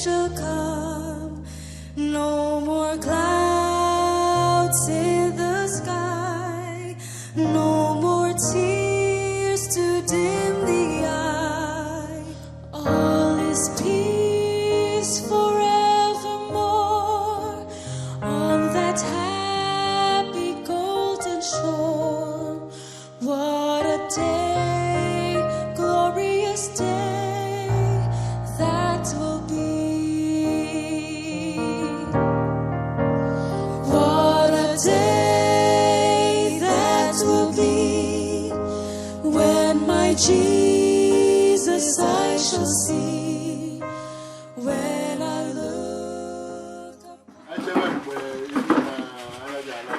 shall come, no more clouds in the sky, no more tears to dim the eye. All is peace forevermore on that happy golden shore. What a day, glorious day that will be. What a day that will be when my Jesus I shall see. When I look upon Echebe mgbe ihu na anya ji ala,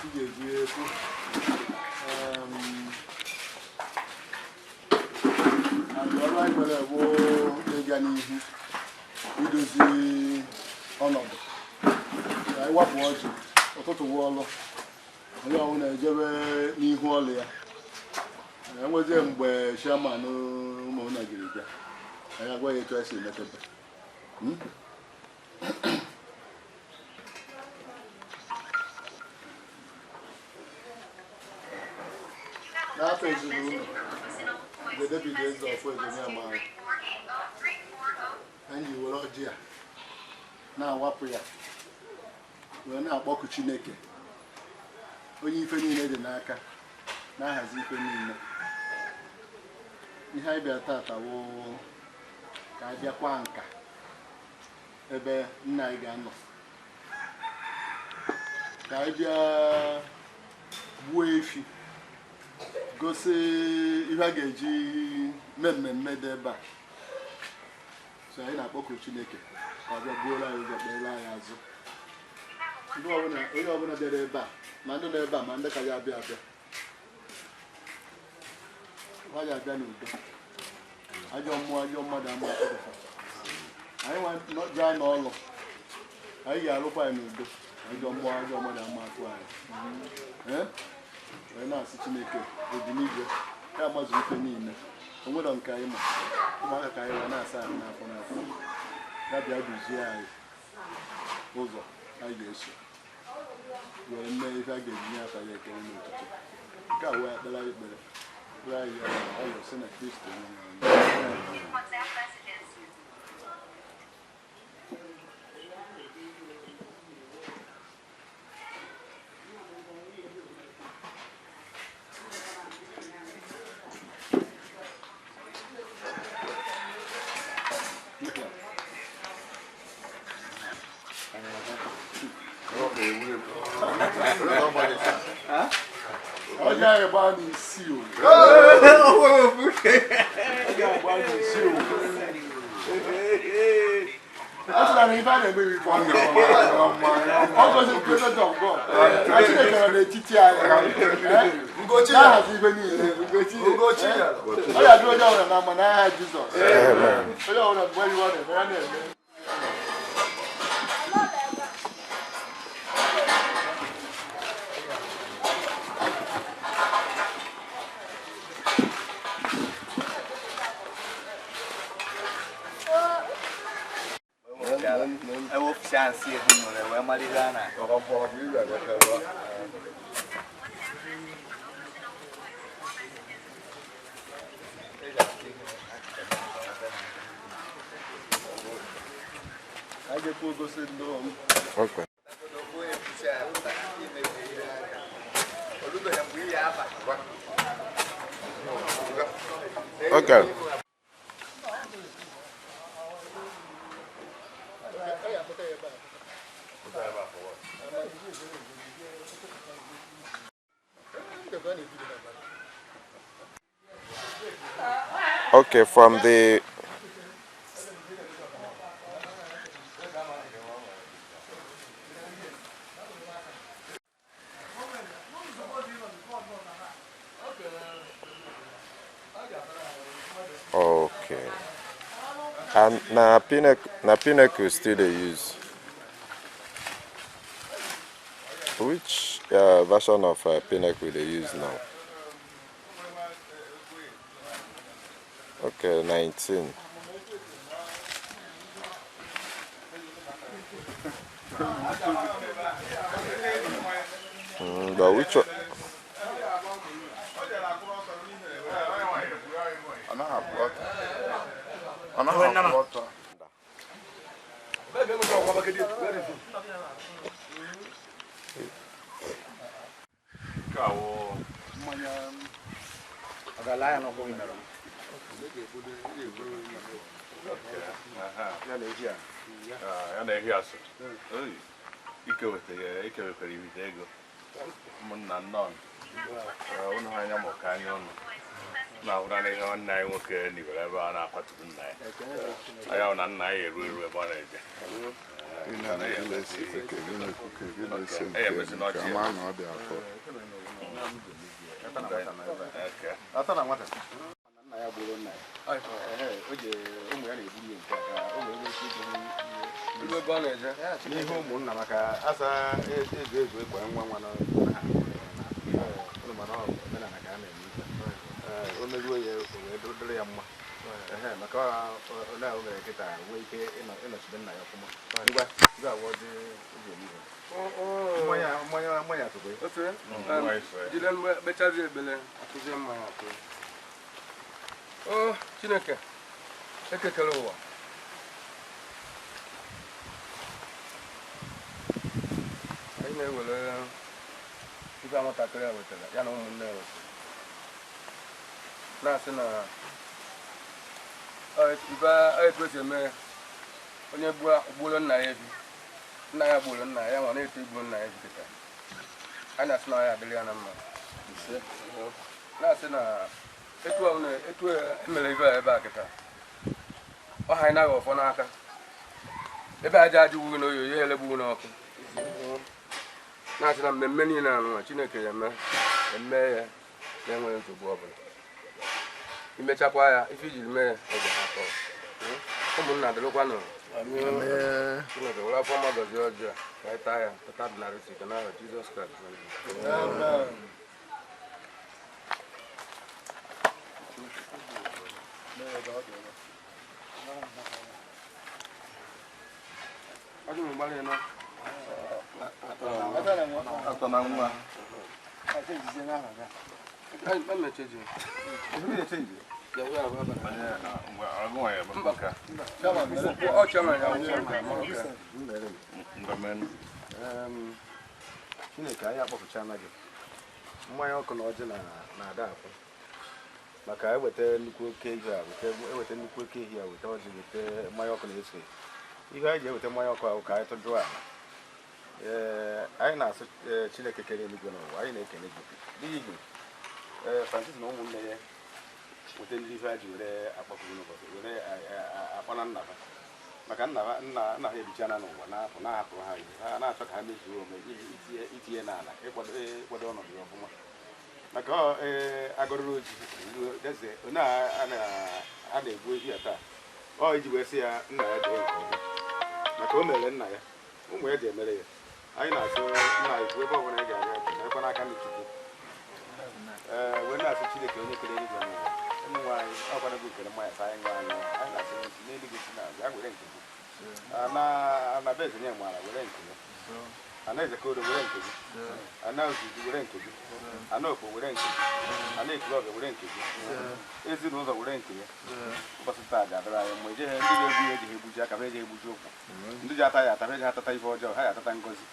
ị ga-eji ekwu and ọrụ anyị nwere bụ ịga n'ihu idozi ọnọdụ ka anyị wapụ ọjị ụtụtụ wụ ọlụ onye ọbụla ejebe n'ihu ọlụ ya. Enwezie mgbe chairman ụmụnna jiri bịa, anyị agwa ya etu anyị si emetebe. N'afọ ezinụlọ mgbe David eze ọfọ Ezeonye amaara anyị ji were ọjị a na-awapụ ya wee na-akpọku Chineke, onye ife niile dị n'aka, na-ahazi ife niile. Ihe anyị bịara tata wụ ka anyị bịakwa nka ebe nna anyị ga-anọ, ka anyị bịa gbuo efi, gosi ihe a ga-eji mee mmemme dị ebe a. So anyị na-akpọku Chineke ka ọ bịa gbuoro anyị ụzọ, kpeere anyị azụ. Ndị ọbụla, onye ọbụla bịara ebe a, ma ndị nọ ebe a, ma ndị ka ya abịa abịa, ha ya abịa n'udo. Ajọ mmụọ, ajọ mmadụ ama akpọpụta anyị nwa jee n'ọlụ anyị ga-arụkwa ya n'udo. Ajọ mmụọ, ajọ mmadụ ama atụ anyị. Ee? Wee na-asị Chineke ebinigwe ya amazu ife niile o nwere nke anyị ma ụmụaka ka anyị wee na-asa ahụ n'afọ n'afọ ya bịa duzie anyị ụzọ anyị ga-eso wee mee ife a ga-eji nye afa ya ekele n'ụtụtụ. Nke a wee ekpere anyị kpere kpere anyị ya ọyọ si na Kristo onye nwe anyị. WhatsApp messages. Onye anyị gbaa n'isi o, onye anyị gbaa n'isi o, a sịra na ife a na-eme bụ ife ọma. Ọ gosi presence of God na Chineke nọ n'etiti anyị, eh? Na-ahazi ife niile. Ọ ga-adị onye ọbụla na mma n'aha Jizọs. Onye ọbụla mgbe iwe ọ na-eme ya na-eme. Ewepụcha nsị ezinụlọ wee mara ihe a na-akọ. Anyị ga-ekwu gosi ndị ọm. Okay. Okay. Okay, from the Okay. And na pinnacle, na pinnacle still they use. Which version of pinnacle they use now? Okay, 19. But which one? Ọ naghị akwụ ọtọ. Ọ naghị akwụ ọtọ. Nke a wụ ya na ehi asụ. Oyi, ike weta ya, ike wekwara ibite ego. Ụmụnna nnọọ. Ụnụ ha anya ma ọka anya ụnụ. Na-ahụra na ihe nwanne anyị nwoke nibere ebe a na-akwaturu nna ya. Anya hụ na nna ya eru eru ebe ọ na-eje. Ị na-esi ike gị na-ekwu ka gị na-ese nke nke ama na ọ dị afọ. Okay. Ata na nwata. Nna ya gburu nna ya. O ji ụmụ ya na-eburu ya nke a ka o wee nwee ike iburu Iwe ebe ọ na-eje. n'ihe ụmụnna maka asa ezu ezu ịkwa nwa nwa na ụnụ mana ọ omenala ka a na-eme ife. O meruo ya o wee dịrị ya mma. Ehe, maka ọ na o mere kịta nwee ike ịnọchite nna ya ọfụma. Ngwa, ngwa awọ dị oge niile. Mmanya mmanya mmanya tụkwa ya. Otu ya? Jide mgbe kpechazie ekpele, atụzie mmanya atụ. O Chineke, ekekere ụwa. Anyị na-ewere ife a nwatakịrị a wetara, ya na ụmụnne ya wetara. Na-asị na ọ ife ọ etu esi eme ya, onye gbuoro nna ya efi, nna ya gburu nna ya, nwa na-eto igbu nna ya efi kịta. Anyị na-asị na ọ ya adịrị ya na mma. Na-asị na etu ọ bụla etu emere ife a ebe a kịta, ọ ha anyị naghị ọfọ n'aka. Ebe aja aja ugwu n'oyi, oyi elegbu n'ọkụ. Na-asị na mmemme niile anụnwa Chineke ya eme eme ya na-enweghị nsogbu ọbụla. Imechakwa ya, ife ijiri mee ya, ọ ga-atọ. Ụmụnna dịrịkwanụ. Chineke were afọ ọma gọzie ọjị a, ka anyị taa ya, pụta dị narị site n'aha Jizọs Kraịst. Ọjị m gbalị nọ. Atọ na nwa. Emeche ji. Ya wee abụ abalị. Mgbe ọgụ ya bụ nke a. Ọ chairman ya wụ nke a, ma ọ ka. Mgbe men. Chineke anyị akpọpụchala gị mmanya ọkụ na ọjị na-ada akwụ maka eweta nnukwu oke ehi a weta nnukwu oke ehi a weta ọjị weta mmanya ọkụ na-eso ihe anyị ji eweta mmanya ọkụ ahụ ka anyị tụjụọ ala. Ee, anyị na-asụ Chineke kere eluigwe n'ụwa, anyị na-ekele gị n'ihi ee Francis na ụmụnne ya weta ndị ife ha ji were akpọkụrụ n'ụbọchị were akpọ na nna ha maka nna ha nna nna ha ebichana n'ụwa na-apụ na-ahapụrụ ha ihe ha na-achọ ka ha mezuo ome itinye n'ala ịkwado ọnọdụ ya ọfụma maka ọ ee agọrọrọ oji eze onye a na-egbu ehi ya taa ọ iji wee sị ya nna ya jee nke ọma maka o mere nna ya ụmụ ya ji emere ya. Anyị na-asụ nna anyị kwuo ebe ọ bụla ị ga-aga nakwa n'aka ndị Chukwu. Ee, wee na-asụ Chineke onye kere eluigwe n'ụwa ụmụ nwaanyị ọ gwara gị okere mmanya sa anyị ṅụọ aṅụ anyị na-asị n'eluigwe si na ya were nke gị ana be eze nye mara were nke ya ana eze koro were nke gị ana ozuzu were nke gị ana okpo were nke gị ana ekulọbịa were nke gị ezinụlọ were nke ya. Ụbọchị taa ga-adịrị anyị mma. Ejeghị ndị ga-egbu ya ejighị egbuji aka ha ejighị egbuji ụkwụ ndị ji ata ya ata ha ejighị atata ife ọjọọ ha ya atata ngozi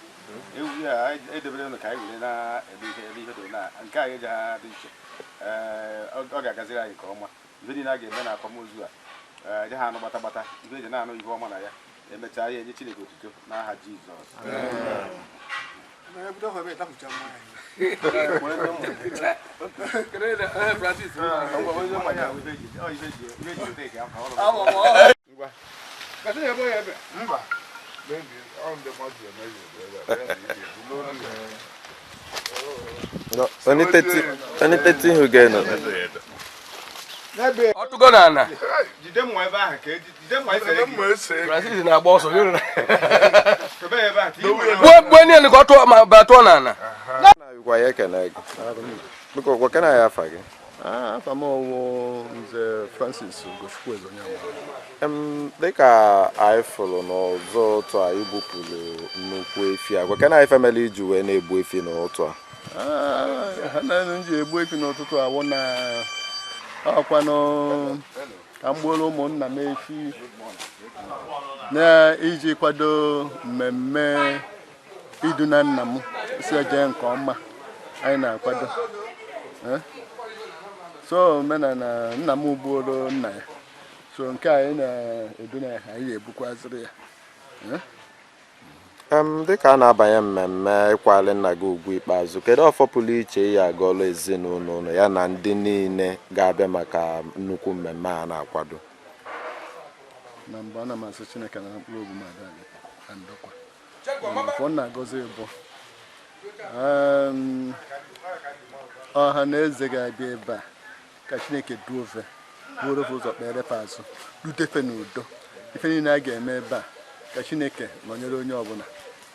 ewu ya edebere ụnụ ka anyị were na-eme ihe ebe ihe dị na nke anyị eji ha dị iche. Ee, ọ ga-agaziri anyị nke ọma ife niile a ga-eme na akwamozu a eje ha anụ gbata gbata ife eji na-anụ ihe ọma na ya emechaa ya enye Chineke otuto n'aha Jizọs. Kedu ihe Francis Ngwa. Kasị ya ebe ya ebe. Mba. No, only 30 who get no. Ọ tụgo n'ala. Jide mma ebe ahụ ka jide mma esere gị. Francis na-agba ọsọ. Tobe ya ebe ahụ ka i were. Gbuo gbuo niile ka ọ tụọ ma ba tụọ n'ala. Gwa ya ekene gị. Biko gwakena ya afa gị. Afa m ọwụ Nze Francis Ugochukwu Ezonyeama. Dịka anyị fụrụ n'ụzọ ụtụ a, igbupụrụ nnukwu efi agwa kena anyị family iji wee na-egbu efi n'ụtụ a. Ha na m ji egbu efi n'ụtụtụ awụ na ọkwanụ ka m gbuoro ụmụnna m efi na iji kwado mmemme iduna nna m si jee nke ọma anyị na-akwado. So omenala nna m gbuoro nna ya, so nke anyị na-eduna ya, anyị ebukwaziri ya. Dịka a na-abanye mmemme ịkwali nna gị ugwu ikpeazụ, kedu ọfọ pụrụ iche ị ya agọlụ ezinụlọ ụnụ ya na ndị niile ga-abịa maka nnukwu mmemme a na-akwado? Na mbụ, ana m asị Chineke na mkpụrụ obi m ada na ndokwa ọfọ na-agọzi bụ ọha na eze ga-abịa ebe a, ka Chineke duo ofe buoro ofe ụzọ, kpere fe azụ, rutefe n'udo. Ife niile a ga-eme ebe a, ka Chineke nọnyere onye ọbụla,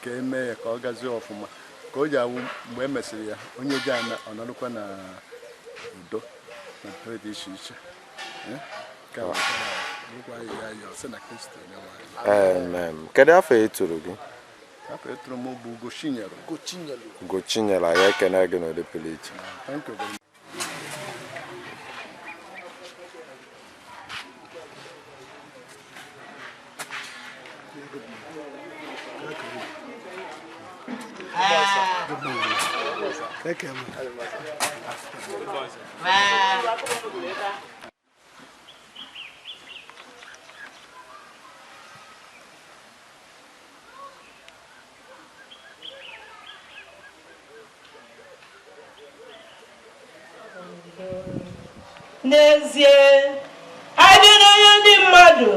ka emee ya ka ọ gazie ọfụma, ka o ji awụ mgbe e mesịrị ya, onye ji ana ọ nọrụkwa na udo na ebe dị iche iche. Ka bụrụkwa ya ya sị na Kristi onye nwe anyị. Amen. Kedu afọ e tụrụ gị? Afọ etụrụ m bụ Ugochinyere. Ugochinyere, anyị ekene gị n'ụdị pụrụ iche. Thank you very much. N'ezie, abịa n'anya ndị mmadụ,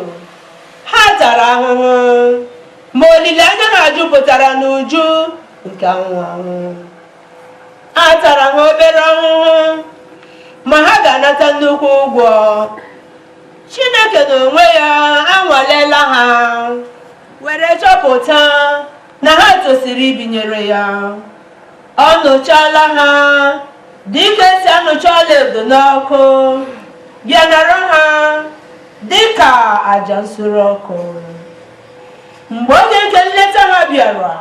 ha tara ahụhụ, ma olileanya ha jupụtara n'uju nke anwụ anwụ. A tara ha obere ahụhụ, ma ha ga-anata nnukwu ụgwọ. Chineke n'onwe ya anwalela ha were chọpụta na ha tosiri ibinyere ya. Ọ nụchala ha dịka esi anụcha ọlaedo n'ọkụ, bịa nara ha dịka àjà nsure ọkụ. Mgbe oge nke nleta ha bịara,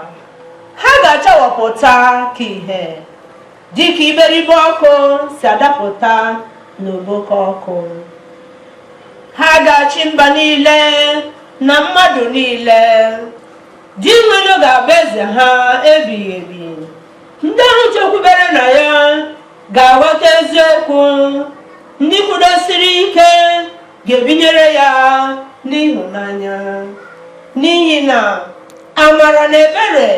ha ga-achawapụta ka ihe, dịka iberibe ọkụ si adapụta n'oboko ọkụ. Ha ga-achị mba niile na mmadụ niile. Dinwenụ ga-abụ eze ha ebighị ebi. Ndị ahụ chekwubere na ya ga-aghọta eziokwu. Ndị kwudosiri ike ga-ebinyere ya n'ịhụnanya, n'ihi na amara na ebere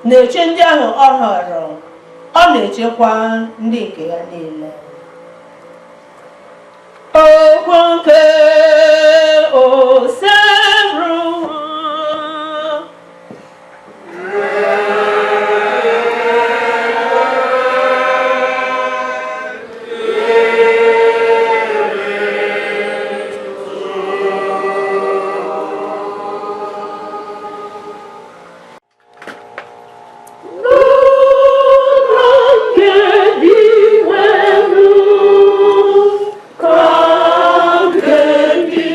na-eche ndị ahụ ọ họrọ, ọ na-echekwa ndị nke ya niile. Okwu nke Osebụrụwa. Nke dị nwelu ka nke dị.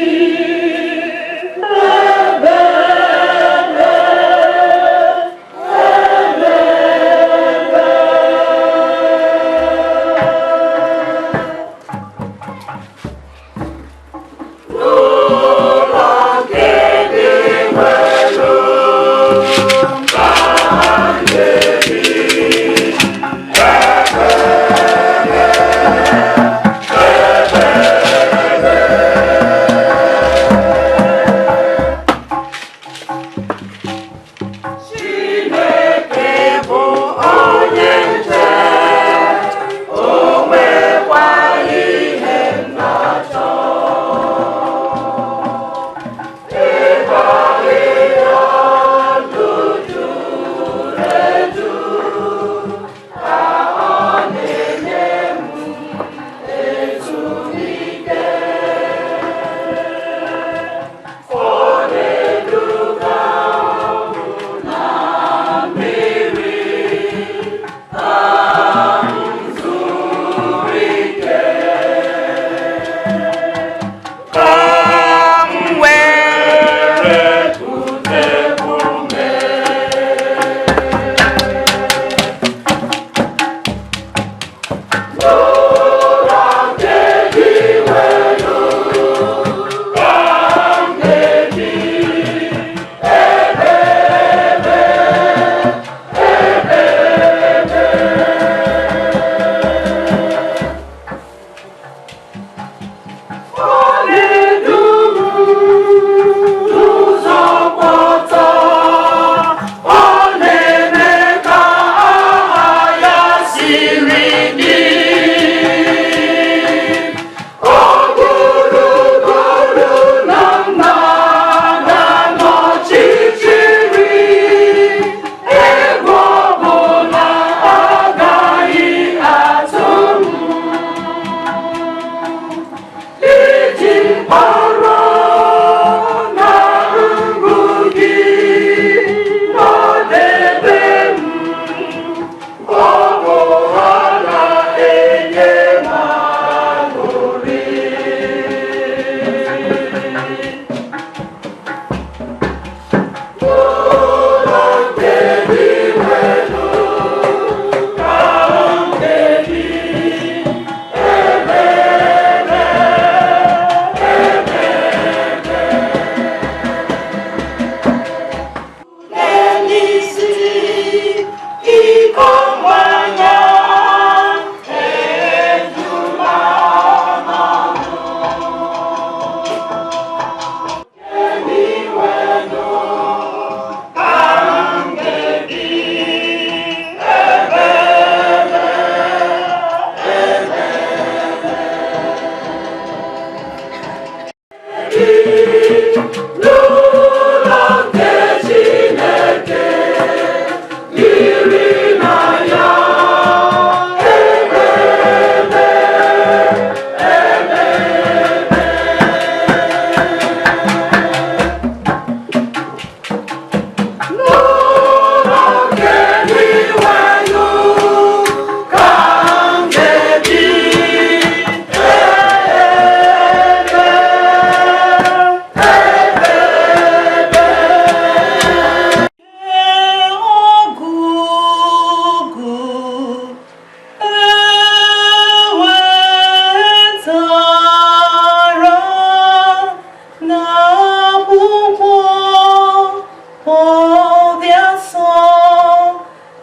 Ọ dị asọ,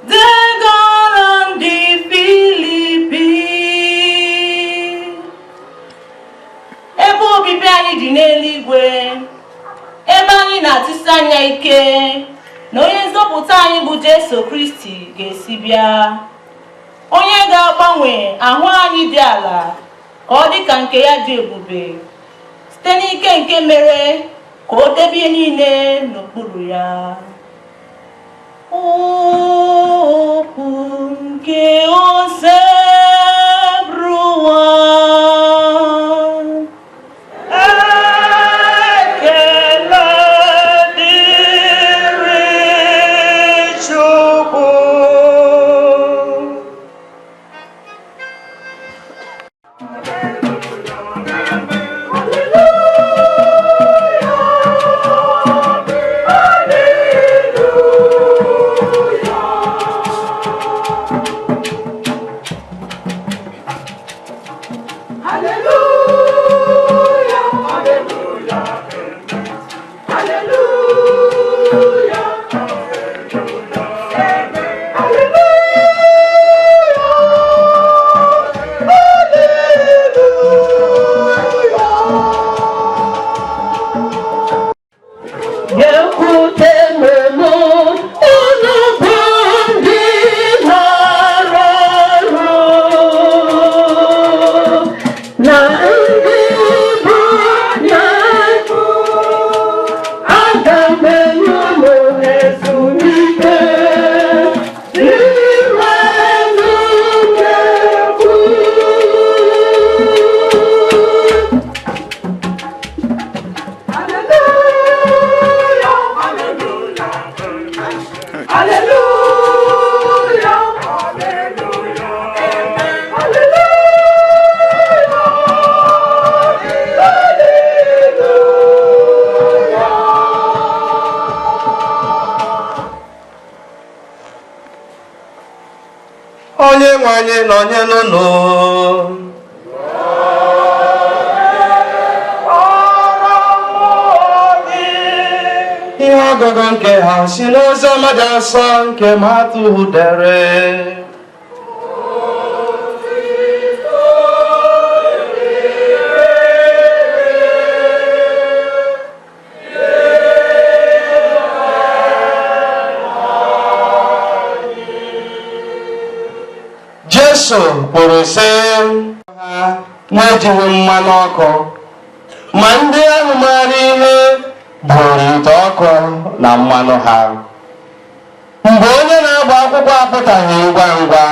degara ndị Filipi. Ebe obibi anyị dị n'eluigwe, ebe anyị na-atụsi anya ike na onye nzọpụta anyị bụ Jesu Kristi ga-esi bịa, onye ga-agbanwe ahụ anyị dị ala ka ọ dị ka nke ya dị ebube site n'ike nke mere ka o debe ihe niile n'okpuru ya. Okwu nke Osebụrụwa. Ekele dịrị Chukwu. Bịakwutenụ m, unu bụ ndị na-arụ ọrụ na ndị bụ na-ebu, aga m enye unu ezumike. N'ime nnukwu. Onye nwe anyị nọnyere unu. Ihe ọgụgụ nke ha si n'oziọma dị asọ nke Matiu dere. Jesu kwuru sị ha na-ejighị mmanụ ọkụ, ma ndị ahụ maara ihe buru ite ọkụ na mmanụ ha. Mgbe onye na-agba akwụkwọ apụtaghị ngwa ngwa,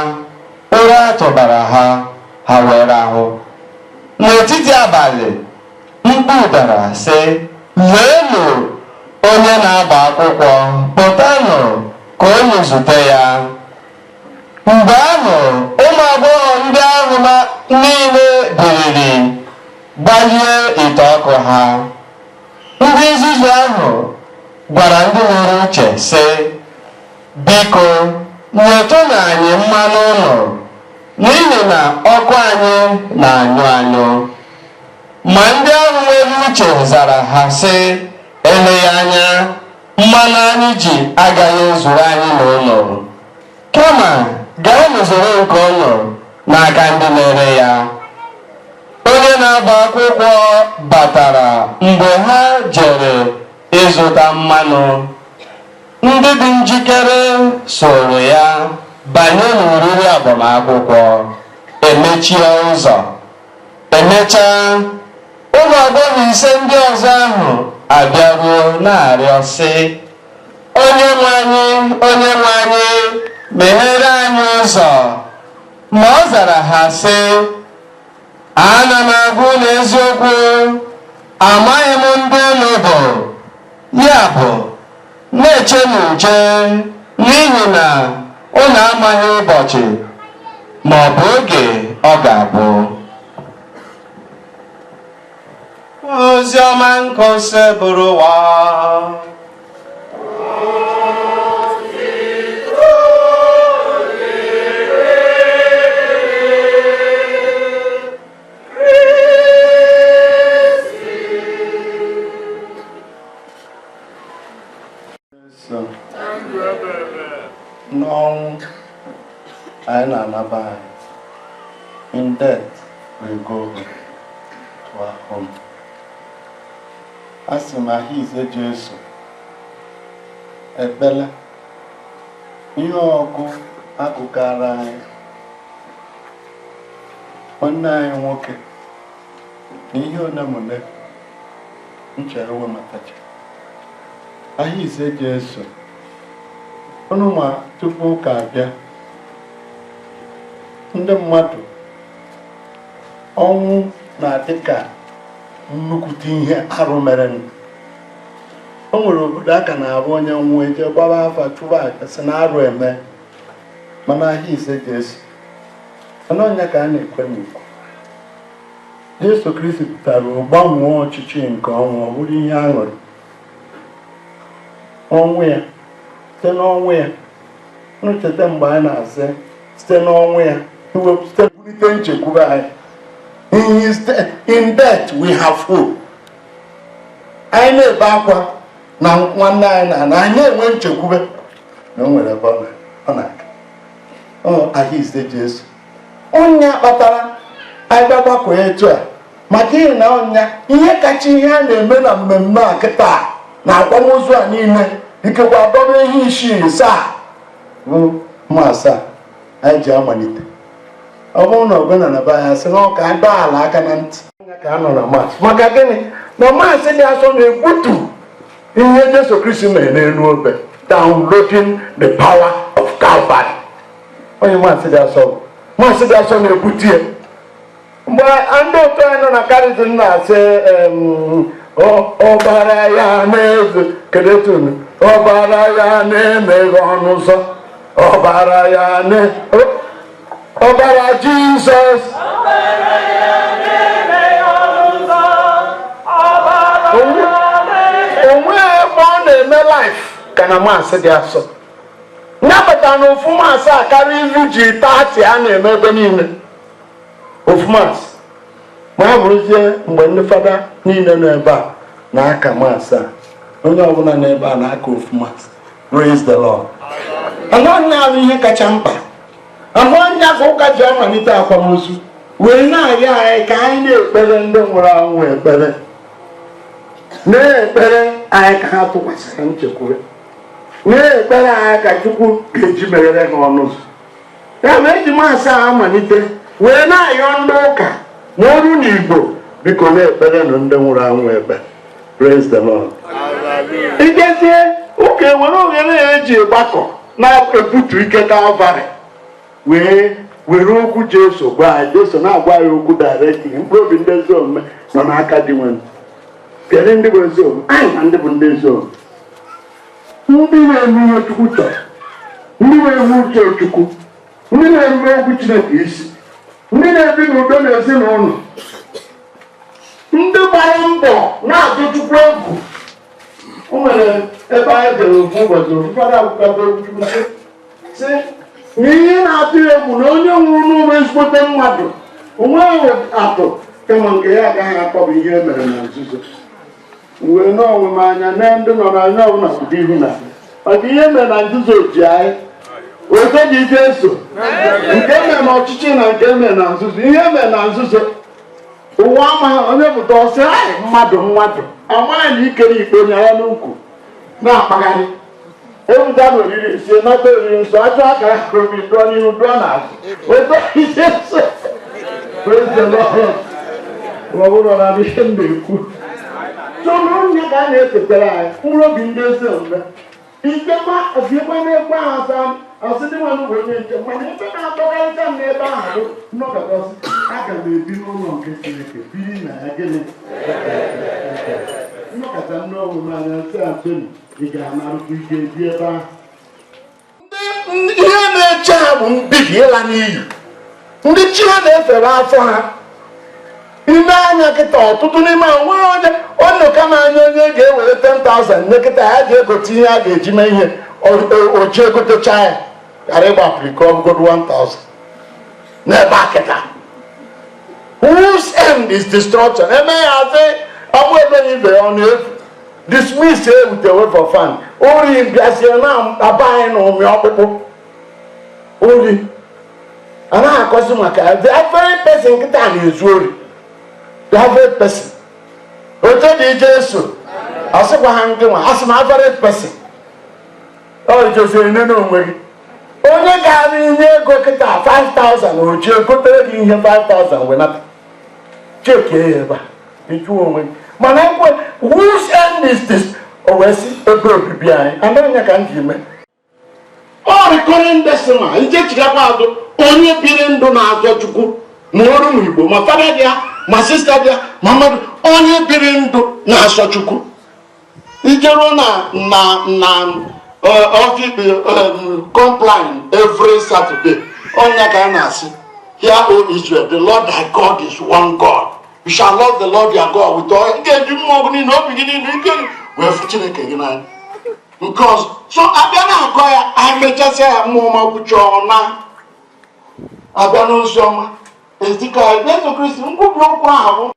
ụra tụbara ha, ha wee rahụ. N'etiti abalị, mkpu dara sị, leenụ onye na-agba akwụkwọ, pụtanụ ka unu zute ya. Mgbe ahụ, ụmụ agbọghọ ndị ahụ niile biliri gbalie ite ọkụ ha. Ndị nzuzu ahụ gwara ndị nwere uche sị, biko nyetụnụ anyị mmanụ ụnụ, n'ihi na ọkụ anyị na-anyụ anyụ. Ma ndị ahụ nwere uche zara ha sị, eleghị anya mmanụ anyị ji agaghị ezuru anyị n'ụlọ, kama gaanụ zụrụ nke ụnụ n'aka ndị na-ere ya. Onye na-agba akwụkwọ batara mgbe ha jere ịzụta mmanụ. Ndị dị njikere soro ya banye n'oriri agbamakwụkwọ, emechie ụzọ. Emechaa, ụmụ agbọghọ ise ndị ọzọ ahụ abịaruo na-arịọ sị, onye nwe anyị, onye nwe anyị, meghere anyị ụzọ. Ma ọ zara ha sị, ana m agwa unu eziokwu, amaghị m ndị unu bụ. Ya bụ, na-echenụ nche, n'ihi na unu amaghị ụbọchị ma ọ bụ oge ọ ga-abụ. Oziọma nke Osebụrụwa. Jesu. N'ọnwụ anyị na-anaba anyị. In death we go home to our home. A sị m ahịze Jesu. Ekpele ihe ọgụ agụgara anyị nwanne anyị nwoke na ihe one ma one nchere wematacha ahịze Jesu. Unu ma tupu ụka abịa, ndị mmadụ, ọnwụ na-adị ka nnukwute ihe arụ mere. O nwere obodo a ka na-abụ onye nwụọ, eje gbaba afa, chụba aja, sị na arụ eme. Mana ahịa ise Jesu, mana ọnya ka a na-ekwe n'ukwu Jesu Kristi pụtara gbanwee ọchịchị nke ọnwụ, ọ bụrụ ihe aṅụrị. Ọnwụ ya, site n'ọnwụ ya, ncheta mgbe anyị na-asị site n'ọnwụ ya iwepụta bulite nchekwube anyị. In death we have hope. Anyị na-ebe akwa na nwanne anyị na anyị na-enwe nchekwube na o nwere ebe ọ na-aga. Ọ ahịa ise Jesu, ọnya kpatara anyị bịa gbakọ etu a, maka ihi na ọnya ihe kacha ihe a na-eme na mmemme a kịta na akwamozu a niile, ikekwe adọba ihe isii asaa bụ mass a anyị ji amalite. Ọ bụrụ na omenala be anyị, asị na ọ ka dọọ ala aka na ntị ka a nọ na mass. Maka gịnị? Na mass dị asọ na-egbutu ihe Jesu Kristi mere n'elu obe, downloading the power of Calvary. Onye mass dị asọ bụ mass dị asọ na-ebute ya. Mgbe ndị otu anyị nọ na charism na-asị ọbara ya na-ezu, kedu etu unu ọbara ya na-emeghe ọnụ ụzọ, ọbara ya na ọbara Jizọs. Ọbara ya na-emeghe ọnụ ụzọ, ọbara ya na-eme. Onwe ebe ọ na-eme life ka na mass dị asọ nyapụta na ofu mass a karịa izu ji 30 a na-eme ebe niile, ofu mass. Ma ọ bụrụzie mgbe ndị fada niile nọ ebe a na-aka mass a, onye ọbụla nọ ebe a na-aka ofu mass. Praise the Lord. Ahụ ahụ ihe kacha mkpa ahụ anya ka ụka ji amalite akwamozu wee na-arịọ anyị ka anyị na-ekpere ndị nwụrụ anwụ ekpere, na-ekpere anyị ka ha tụkwasịrị nchekwube, na-ekpere anyị ka Chukwu ga-eji meghere ha ọnụ ụzọ. Ya ma eji mass a amalite wee na-ayọ ndị ụka ma ọrụ na Igbo, biko na-ekpere nụ ndị nwụrụ anwụ ekpere. Praise the Lord. Ijezie ụka, ewere oghere ya eji gbakọ na-ebutu ike Kalvarị wee were okwu Jesu gwa anyị. Jesu na-agwa anyị okwu directly: mkpụrụ obi ndị ezi omume nọ n'aka dị nwe. Kedu ndị bụ ezi omume anyị na ndị bụ ndị ezi omume? Ndị na-eme ihe Chukwu chọrọ, ndị na-eme uche Chukwu, ndị na-eme okwu Chineke isi, ndị na-ebi n'udo na ezinụlọ, ndị gbara mbọ na-atụ Chukwu egwu. O nwere ebe anyị jere ofu ụbọchị, ofu fada akwụkwọ okwu Chukwu sị na ihe na-atụ ya egwu na onye nwụrụ n'ụlọ ezigbote mmadụ onweghị atụ, kama nke ya agaghị akọ bụ ihe e mere na nzuzo. Wee n'onwe m anya na ndị nọ n'anya ọbụla pụta ihu na maka ihe mere na nzuzo ji anyị ote dị ike eso nke mere na ọchịchị na nke mere na nzuzo. Ihe mere na nzuzo, ụwa amaghị. Onye pụta ọsị anyị mmadụ mmadụ amaghị na ikere ikpe onye ya n'ukwu na-akpagharị epụta na oriri sie nata oriri nsọ, achọ akara obi dụọ n'ihu dụọ n'azụ ote isi nsọ. Praise the Lord. Ọ bụrụ na ihe m na-ekwu tụrụ nye ka a na-echetara anyị mkpụrụ obi ndị ezi omume ikekwa obiekwa n'ekwe ahụ asa asị ndị nwe bụ onye nche. Mana ebe na-atọkarịcha m n'ebe ahụ bụ nnọkọta ọsị aga m ebi n'ụlọ nke Chineke biri na ya. Gịnị nnọkọta nne omume anya nsị Antoni, ị ga-anarụkwa ike ebi ebe ahụ. Ndị ihe na-eche ha bụ mbibi, ịla n'iyi, ndị chi ha na-efere afọ ha. Ime anya kịta, ọtụtụ n'ime ha nwere onye onyoka na-anya onye ga-ewere 10,000 nye kịta ya ji egote ihe a ga-eji mee ihe oji egotecha ya ghara ịgbapụrụ ike ọbụgodo 1000 n'ebe a kịta, whose end is destruction. Eme ya asị ọ bụ ebe ibe ya ọ na-efu dismiss e with a wave of hand. Ori bịazie na-aba anyị na ụmị ọkpụkpụ. Ori anaghị akọzi maka ya. The average person nkịta na-ezu ori, the average person. Oche dị Jesu, ọ sịkwa ha ndị nwa asị m average person. Ọ joziri nne n'onwe gị, onye ga-abụ inye ego kịta 5000, o jee gotere gị ihe 5000 wenata chekie ya ebe a, ịjụọ onwe gị. Mana ekwe, whose end is this? O wee sị ebe obibi anyị anaghị ka m ji mee ọ recurring decimal. Ije chigakwa azụ, onye biri ndụ na-azọ Chukwu, ma ọrụ ma Igbo, ma fada dị ya, ma sista dị ya, ma mmadụ, onye biri ndụ na-asọ Chukwu, ijeruo na ọfịs compline every Saturday, ọnya ka a na-asị, "Hear, O Israel, the Lord thy God is one God. You shall love the Lord your God with all." Ị ga-eji mmụọ gị niile, obi gị niile, ike gị wee fụ Chineke gị n'anya. Nke ọzọ, so abịa na-akọ ya, anyị mechasịa ya, mmụọ ma kwucha na abịa n'ozi ọma ezika Jesu Kristi. Nkwubi okwu ahụ bụ,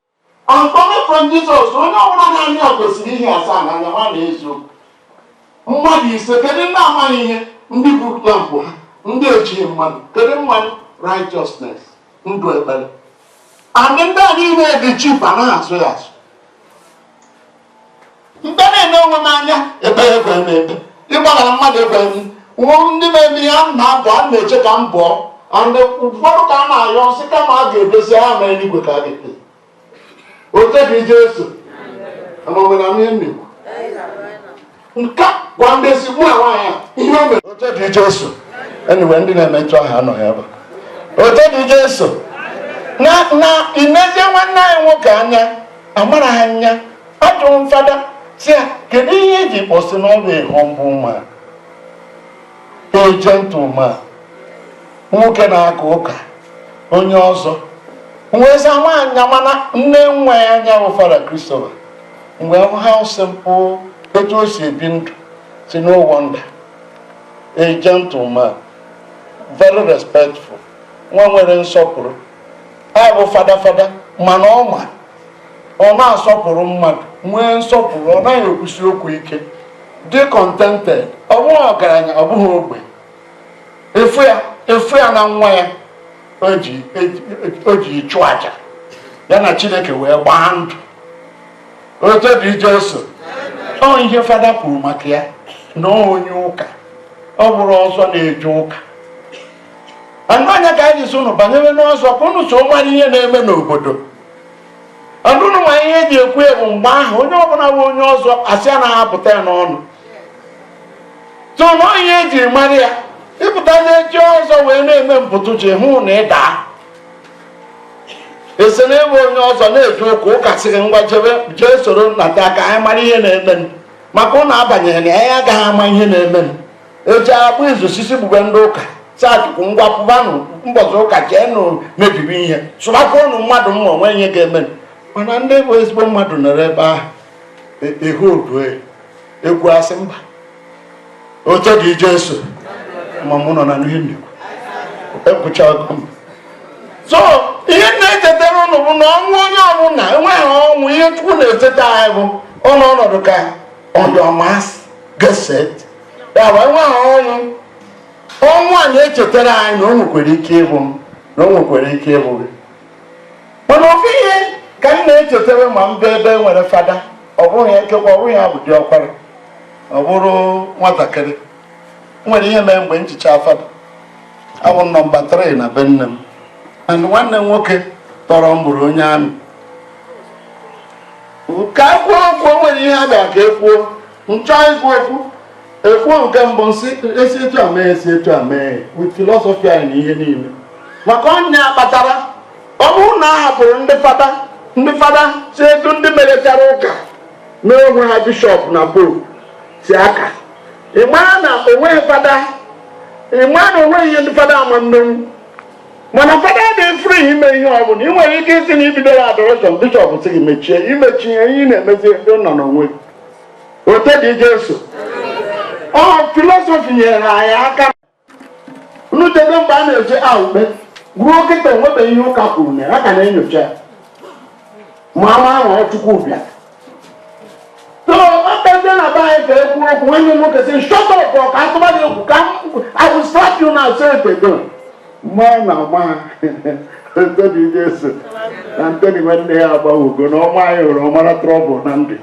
"I'm coming from Jesus." Onye ọbụla na-anya ya kwesịrị ihe asaa n'anya nwa na eziokwu. Mmadụ 5, kedu ndị amaghị ihe? Ndị bụ lampụ ha, ndị ejighị mmadụ. Kedu mmanụ? Righteousness, ndụ ekpere. And ndị a niile dị cheap, anaghị asụ ya asụ. Mgbe na-ene onwe m anya, ekpere ekwe m ekpe ịgbaghara mmadụ, ekwe m nwụ ndị na-eme ihe a na-abụ a na-eche ka m bụọ. And ụfọdụ ka a na-ayọ nsị kama a ga-edozi ha mere n'igwe ka a ga-ekpe. Ote dị Jesu, amamena m ihe m na-ekwu nke gwa ndị si mụ na nwaanyị a ihe o mere. Ote dị Jesu. Anyway, ndị na-emetụ aha anọghị ebe a. Ote dị Jesu. Na inezie nwanne anyị nwoke anya, amara ha anya. Ajụrụ m fada si ya, kedu ihe eji kpọsị na ọ bụ a humble man, a gentleman, nwoke na-aka ụka, onye ọzọ wee sị nwaanyị, mana nne nwa ya anya bụ Fada Christopher, mgbe hụ how simple etu o si ebi ndụ, si no wonder. A gentleman, very respectful, nwa nwere nsọpụrụ. A bụ fada fada, mana ọ ma ọ na-asọpụrụ mmadụ, nwee nsọpụrụ, ọ naghị ekwusi okwu ike, dị contented. Ọ bụghị ọgaranya, ọ bụghị ogbe. Efu ya, efu ya na nwa ya o ji chụọ aja ya na Chineke wee gbaa ndụ. Otu dị Jesu, ọ ihe fada kwuru maka ya na onye ụka ọ bụrụ ọzọ na-eje ụka. Andụ anya ka anyị si unu banyere n'ọzọ ka unu so mara ihe na-eme n'obodo. Andụ unu ma ihe eji ekwu ebu mgbe ahụ, onye ọbụla bụ onye ọzọ, asị anaghị apụta ya n'ọnụ. So na ihe eji mara ya, ịpụta n'echi ọzọ wee na-eme mpụtụ ji hụ na ị daa esi na ebe onye ọzọ na-eje ụka. Ụka sịrị ngwa, jebe jee soro nnata ka anyị mara ihe na-eme, maka ụnụ abanyeghị na anyị agaghị ama ihe na-eme. Eji akpụ izu sisi gbube ndị ụka si Achụkwụ, ngwa pụbanụ mbọchị ụka, jeenụ mebibi ihe, sụbakwa ụnụ mmadụ mma, onwe ihe ga-eme. Mana ndị bụ ezigbo mmadụ nọrọ ebe ahụ ehu odue ekwu asị mba. Oche dị Jesu, ma mụ nọ na ihe nnukwu ekwuchago m. So ihe na-echetara ụnụ bụ na ọnwụ onye ọbụla enweghị ọnwụ. Ihe Chukwu na-echeta anyị bụ ọnụ ọnọdụ ka on your mark, get set. Ya bụ, enweghị ọnwụ. Ọnwụ a na-echetara anyị na o nwekwara ike ịbụ m, na o nwekwara ike ịbụ gị. Mana ofu ihe ka m na-echetara ma m bịa ebe e nwere fada, ọ bụghị ekekwa, ọ bụghị ya bụ diọkpara, ọ bụrụ nwatakịrị nwere ihe mere mgbe nchicha fada abụ m nọmba 3 na be nne m, and nwanne m nwoke tọrọ m bụrụ onye amị. Ka ekwuo okwu, o nwere ihe a bịara ka ekwuo, nchọ ikwu okwu, ekwuo nke mbụ, nsị esi etu a mee, esi etu a mee, with philosophy anyị na ihe niile. Maka ọnya kpatara, ọ bụrụ na a hapụrụ ndị fada si etu ndị merechara ụka mee onwe ha bishọp na pope si aka, ị mara na onweghị fada, ị mara na onweghị ihe ndị fada ama mmenwu. Mana fada dị free ime ihe ọbụla. Ị nwere ike isi na ibidoro adoration, bishọp sị gị mechie, imechi ihe ihe ị na-emezi ndị nọ n'onwe gị. Ote dị Jesu, ọ philosophy nyere anyị aka. Unu chebe mgbe a na-eje aukpe ruo kịta, enwebeghị ihe ụka kwuru na ha ka na-enyocha ya ma ama ahụ Chukwu bịa. So ọ kpezie na be anyị ka e kwuo. Okwu nwanne m nwoke sị, "Shut up, ọ ka atụba gị egwu ka I will slap you now." Say it again. Mma na ọma Ntoni Jesu na Ntoni nwanne ya agbanwego na ọma anyị hụrụ ọmara trouble na ndụ,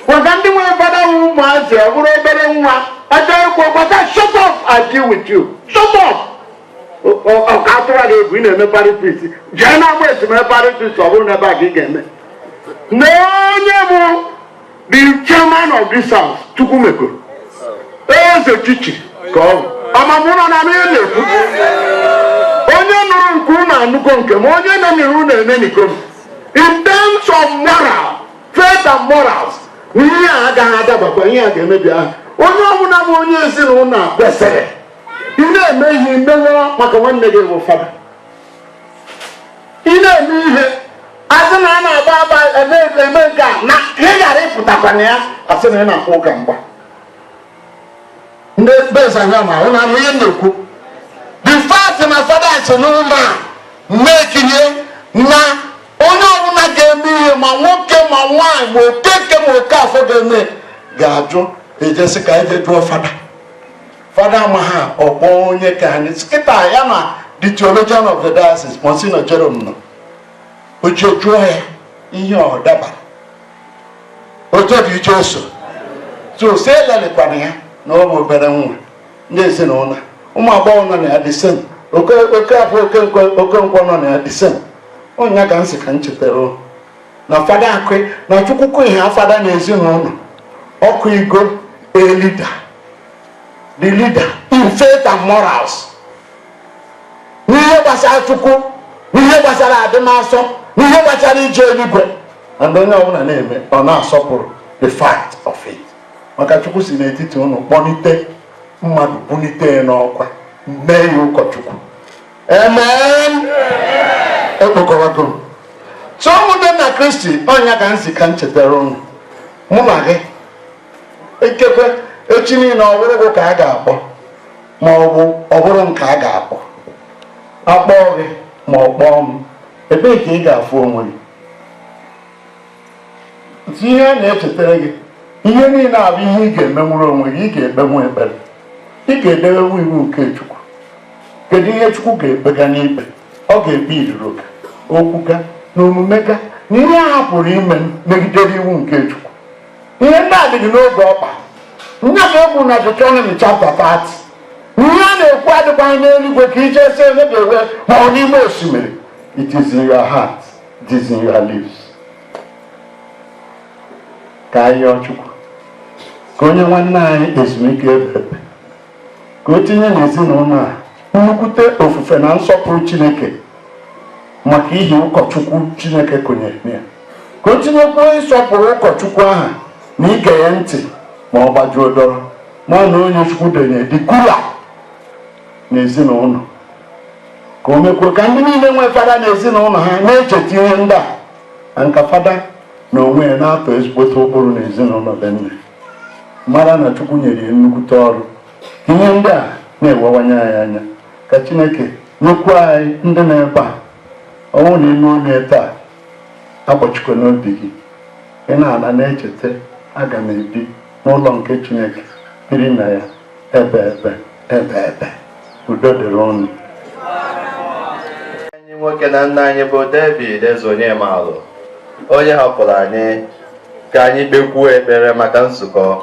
maka ndị nwere fada wụ ụmụazị. Ọ bụrụ obere nwa ọjọọ ikwu gbata, "Shut up, I deal with you. Shut up." Ọ ka atụra gị egwu. Ị na-eme parish priest, jee na agba esi mee parish priest. Ọ bụrụ na ebe a ka ị ga-eme na onye bụ the chairman of this house, Chukwu mekoro eze chichi ka ọ bụ ọmamụ nọ na ihe na-ekwu. Onye nụrụ nke unu anụgo nke m, onye nọ unu eneniko m. In terms of moral, faith and morals, na ihe a agaghị adabakwa, ihe a ga-emebi ahụ. Onye ọbụla bụ onye ezinụlọ a kwesịrị ị na-eme ihe imewe maka nwanne gị bụ fada. Ị na-eme ihe, asị na a na-agba agba, eme eme nke a na ị ghara ịpụtakwa na ya, asị na ị na-akwụ ụka mgba. Ndị bezanya ma ụnụ anụ ihe m na-ekwu. The fact na fada si n'ụlọ a mekirie na onye ọbụla ga-eme ihe, ma nwoke ma nwaanyị, ma okeke ma oke afọ ga-eme, ga-ajụ ejesi ka eje jụọ fada. Fada ama ha ọkpọ onye ka anyị kịta ya na the theologian of the diocese, Monsignor Jerome, nọ oche jụọ ya ihe ọ dabara otu dị iche oso so si elelekwana ya na ọ bụ obere nwa. Ndị ezinụlọ, ụmụ agbọghọ nọ na ya dị same, oke oke afọ oke nkwọ nọ na ya dị same. Ọnya ka m si ka m chetara o. Na fada akụ na chukwukwu ihe afada na ezinụlọ ọkụ igo a leader, the leader in faith and morals, n'ihe gbasara Chukwu, n'ihe gbasara adịmasọ, n'ihe gbasara ije eluigwe. And onye ọbụla na-eme, ọ na-asọpụrụ the fact of it, maka Chukwu si n'etiti unu kpọlite mmadụ, bulite ya n'ọkwa, mee ya ụkọchukwu. Amen. Ekpokọbago m. So ụmụnne na Kristi, ọnya ka m si ka m chetara unu, mụ na gị, ikekwe echi niile ọ bụrụ gị ka a ga-akpọ, ma ọ bụ ọ bụrụ nke a ga-akpọ, akpọọ gị ma ọ kpọọ m, ebee ka ị ga-afụ onwe gị? Otu ihe a na-echetara gị, ihe niile abụ ihe ị ga-emenwuru onwe gị. Ị ga-ekpenwu ekpere, ị ga-edebewu iwu nke Chukwu. Kedu ihe Chukwu ga-ekpega n'ikpe? Ọ ga-ekpe iriro ga, okwu ga na omume ga na ihe a hapụrụ ime megidere iwu nke Chukwu. Ihe ndị a dị gị n'oge ọkpa nya ka ekwu na Deuteronomy chapter 30. Ihe a na-ekwu adịkwaghị n'eluigwe ka ije si ebe ga-ewe ma ọ n'ime osimiri. It is in your heart, it is in your lips. Ka anyị yọọ Chukwu ka onye nwanne anyị ezumike ebe ebe, ka o tinye n'ezinụlọ a nnukwute ofufe na nsọpụrụ Chineke maka ihi ụkọchukwu Chineke kụnyere ya, ka o tinyekwuo ịsọpụrụ ụkọchukwu ahụ na ige ya ntị ma ọ gbajuo dọrọ ma na onye Chukwu denye dị kula n'ezinụlọ, ka o mekwuo ka ndị niile nwe fada n'ezinụlọ ha na-echeta ihe ndị a, na nka fada na onwe ya na-atọ ezigbote ụkpụrụ n'ezinụlọ be nne, mara na Chukwu nyere ya nnukwute ọrụ, ka ihe ndị a na-ewewanye anyị anya. Ka Chineke nyekwuo anyị ndị nọ ebe a. Ọnwụ na ime onye taa akpọchikwa n'obi gị, ị na-ana na-echeta, aga m ebi n'ụlọ nke Chineke, biri na ya ebe ebe ebe ebe. Udo dịrị ụnụ. Anyị nwoke na nna anyị bụ David eze Onyemalụ, onye hapụrụ anyị ka anyị kpekwuo ekpere maka nzukọ,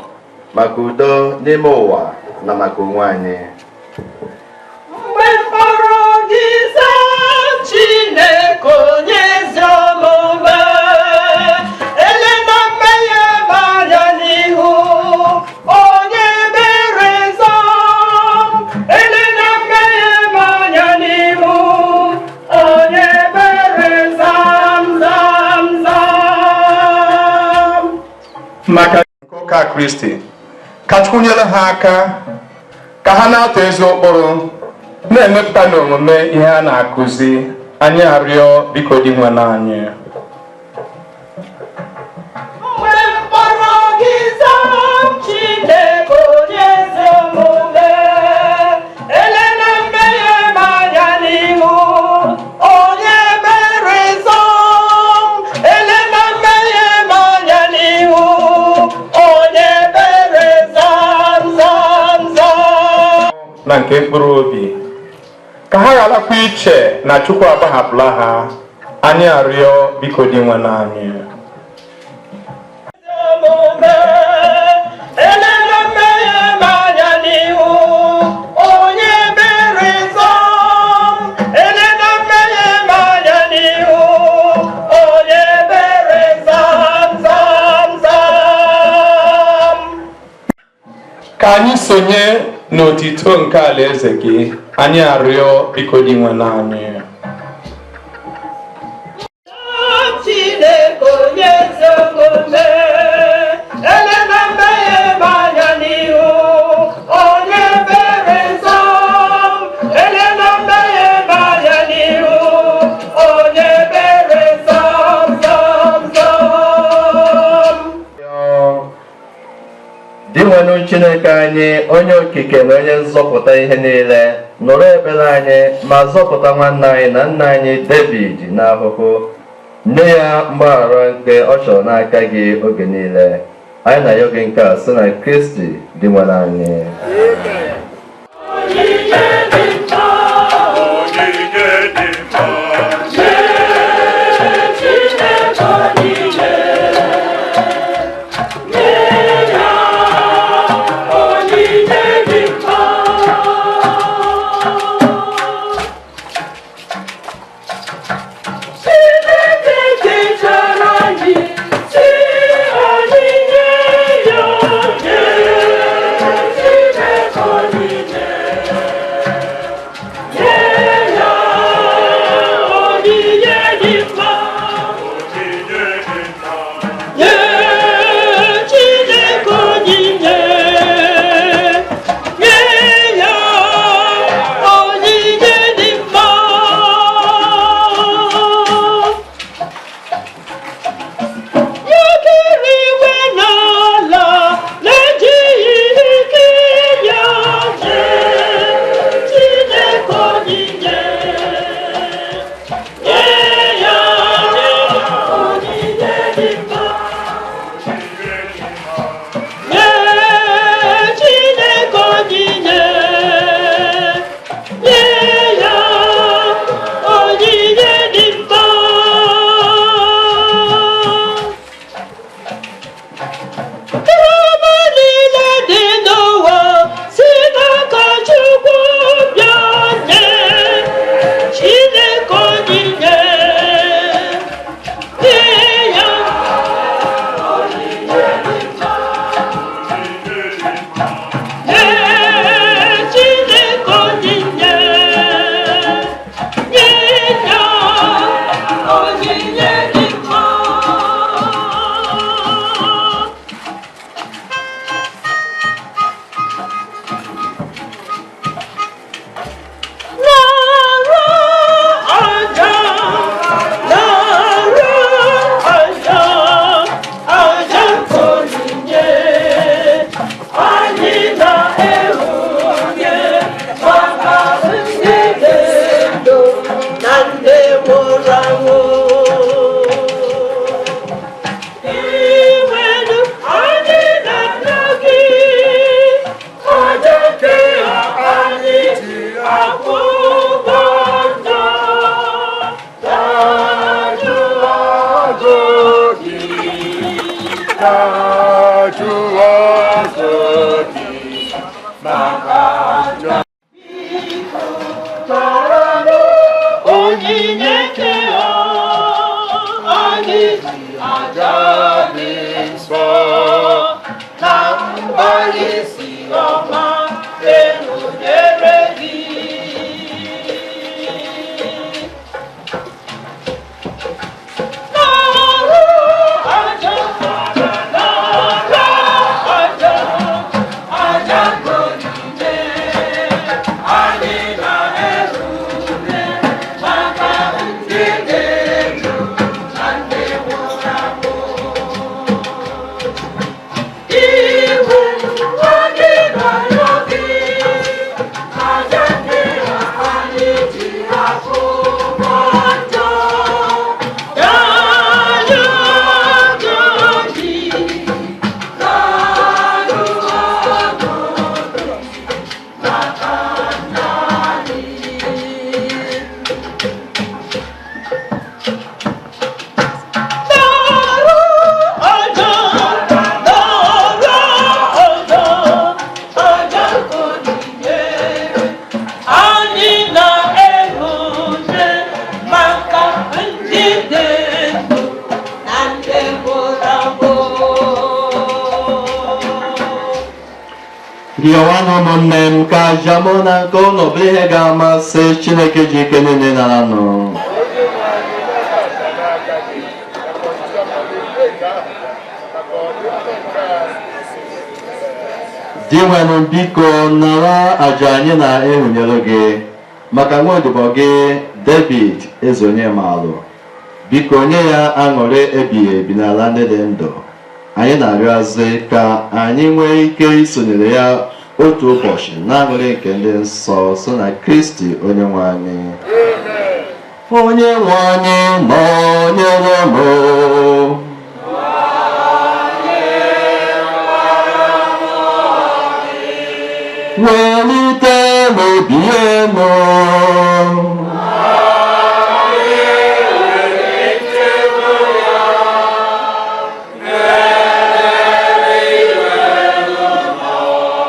maka udo n'ime ụwa na maka onwe anyị. Mgbe mkpọrọ gị zaa, Chineke onye ezi omume, elena mmehie m anya n'ihu, onye ebere zaa. Elena mmehie m anya n'ihu, onye ebere zam zam zam. Maka nke ụka Kristi, ka Chukwu nyere ha aka ka ha na-atọ ezi ụkpụrụ, na-emepụta n'omume ihe a na-akụzi. Anyị arịọ, biko, dị nwe anyị. Mgbe mkpọrọ gị zaa, Chineke onye ezi omume, elena mmehie m anya n'ihu, onye ebere zaa. Elena mmehie m anya n'ihu. na nke mkpụrụ obi, ka ha gharakwa iche na Chukwu agbahapụla ha. Anyị arịọ, biko, Dinwenụ anyị. Omume elela mmehie m anya n'ihu, onye ebere, zọm. Elela mmehie m anya n'ihu, onye ebere, zam, zam, zam. Ka anyị sonye n'otito nke alaeze gị. Anyị arịọ, biko, Dinwenụ anyị. Chineke onye ezi omume, elela mmehie m anya n'ihu, onye ebere, zọm. Elela mmehie m anya n'ihu, onye ebere, zọm, zọm, zọm. Dinwenụ Chineke anyị, onye okike na onye nzọpụta ihe niile, nụrụ ekpere anyị ma zọpụta nwanne anyị na nna anyị David n'ahụhụ, nye ya mgbaghara nke ọ chọrọ n'aka gị oge niile. Anyị na-ayọ gị nke a sị na Kristi Dinwenụ anyị. Onyinye dị mma. Onyinye dị mma. Nye Chineke onyinye. Nye ya onyinye dị mma. Chineke kechara anyị si onyinye ya. Nye Chineke onyinye. Nye ya onyinye dị mma. Onyinye dị mma. Nye Chineke onyinye. Nye ya onyinye dị mma. Ya kere igwe n'ala na-ejighị ike ya. Nye Chineke onyinye. Nye ya onyinye dị mma. Nye Chineke onyinye. Nye ya onyinye dị mma. Ihe ọma niile dị n'ụwa si n'aka Chukwu bịa. Nye Chineke onyinye. Nye ya onyinye dị mma. Nye Chineke onyinye. Nye ya onyinye dị mma. Nara aja, nara aja, aja onyinye, anyị na-ehunye maka ndị dị ndụ na ndị nwụrụ anwụ. Iwelu anyị na-arịọ gị, aja nke anyị ji akwụ ụgwọ njọ. Dajụ Ajụ gị, dajụ ọzọ gị maka njọ. Onyinye nke anyị ji aja dị nsọ na mgbali si ọma ehunyere gị. Nara aja, nara. Rịọwanụ ụmụnne m ka aja mụ na nke ụnụ bụrụ ihe ga-amasị Chineke ji ike niile nara nụ. Dinwenụ, biko nara aja anyị na-ehunyere gị maka nwaodibo gị David Ezeonyemalụ. Biko nye ya aṅụrị ebighị ebi n'ala ndị dị ndụ. Anyị na-arịọazị ka anyị nwee ike isonyere ya otu ụbọchị n'aṅụrị nke ndị nsọ so na Kristi onye nwe anyị. Onye nwe anyị nọnyere unu. Welite n'obi enu.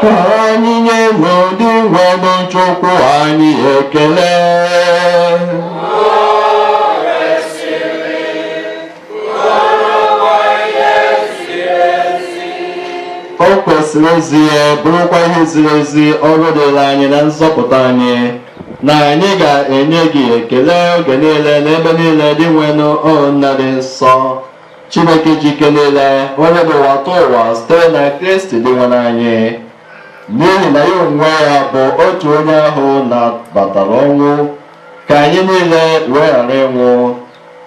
Ka anyị nye n'ụdị nwenụ Chukwu anyị ekele. O kwesịrị ezie bụrụkwa ihe ziri ezi ọrụ dịrị anyị na nzọpụta anyị na anyị ga-enye gị ekele oge niile n'ebe niile Dinwenụ o Nna dị nsọ Chineke ji ike niile onye bụ ụwa tụ ụwa site na Kristi Dinwenụ anyị n'ihi na ya onwe ya bụ otu onye ahụ nabatara ọnwụ ka anyị niile wee ghara ịnwụ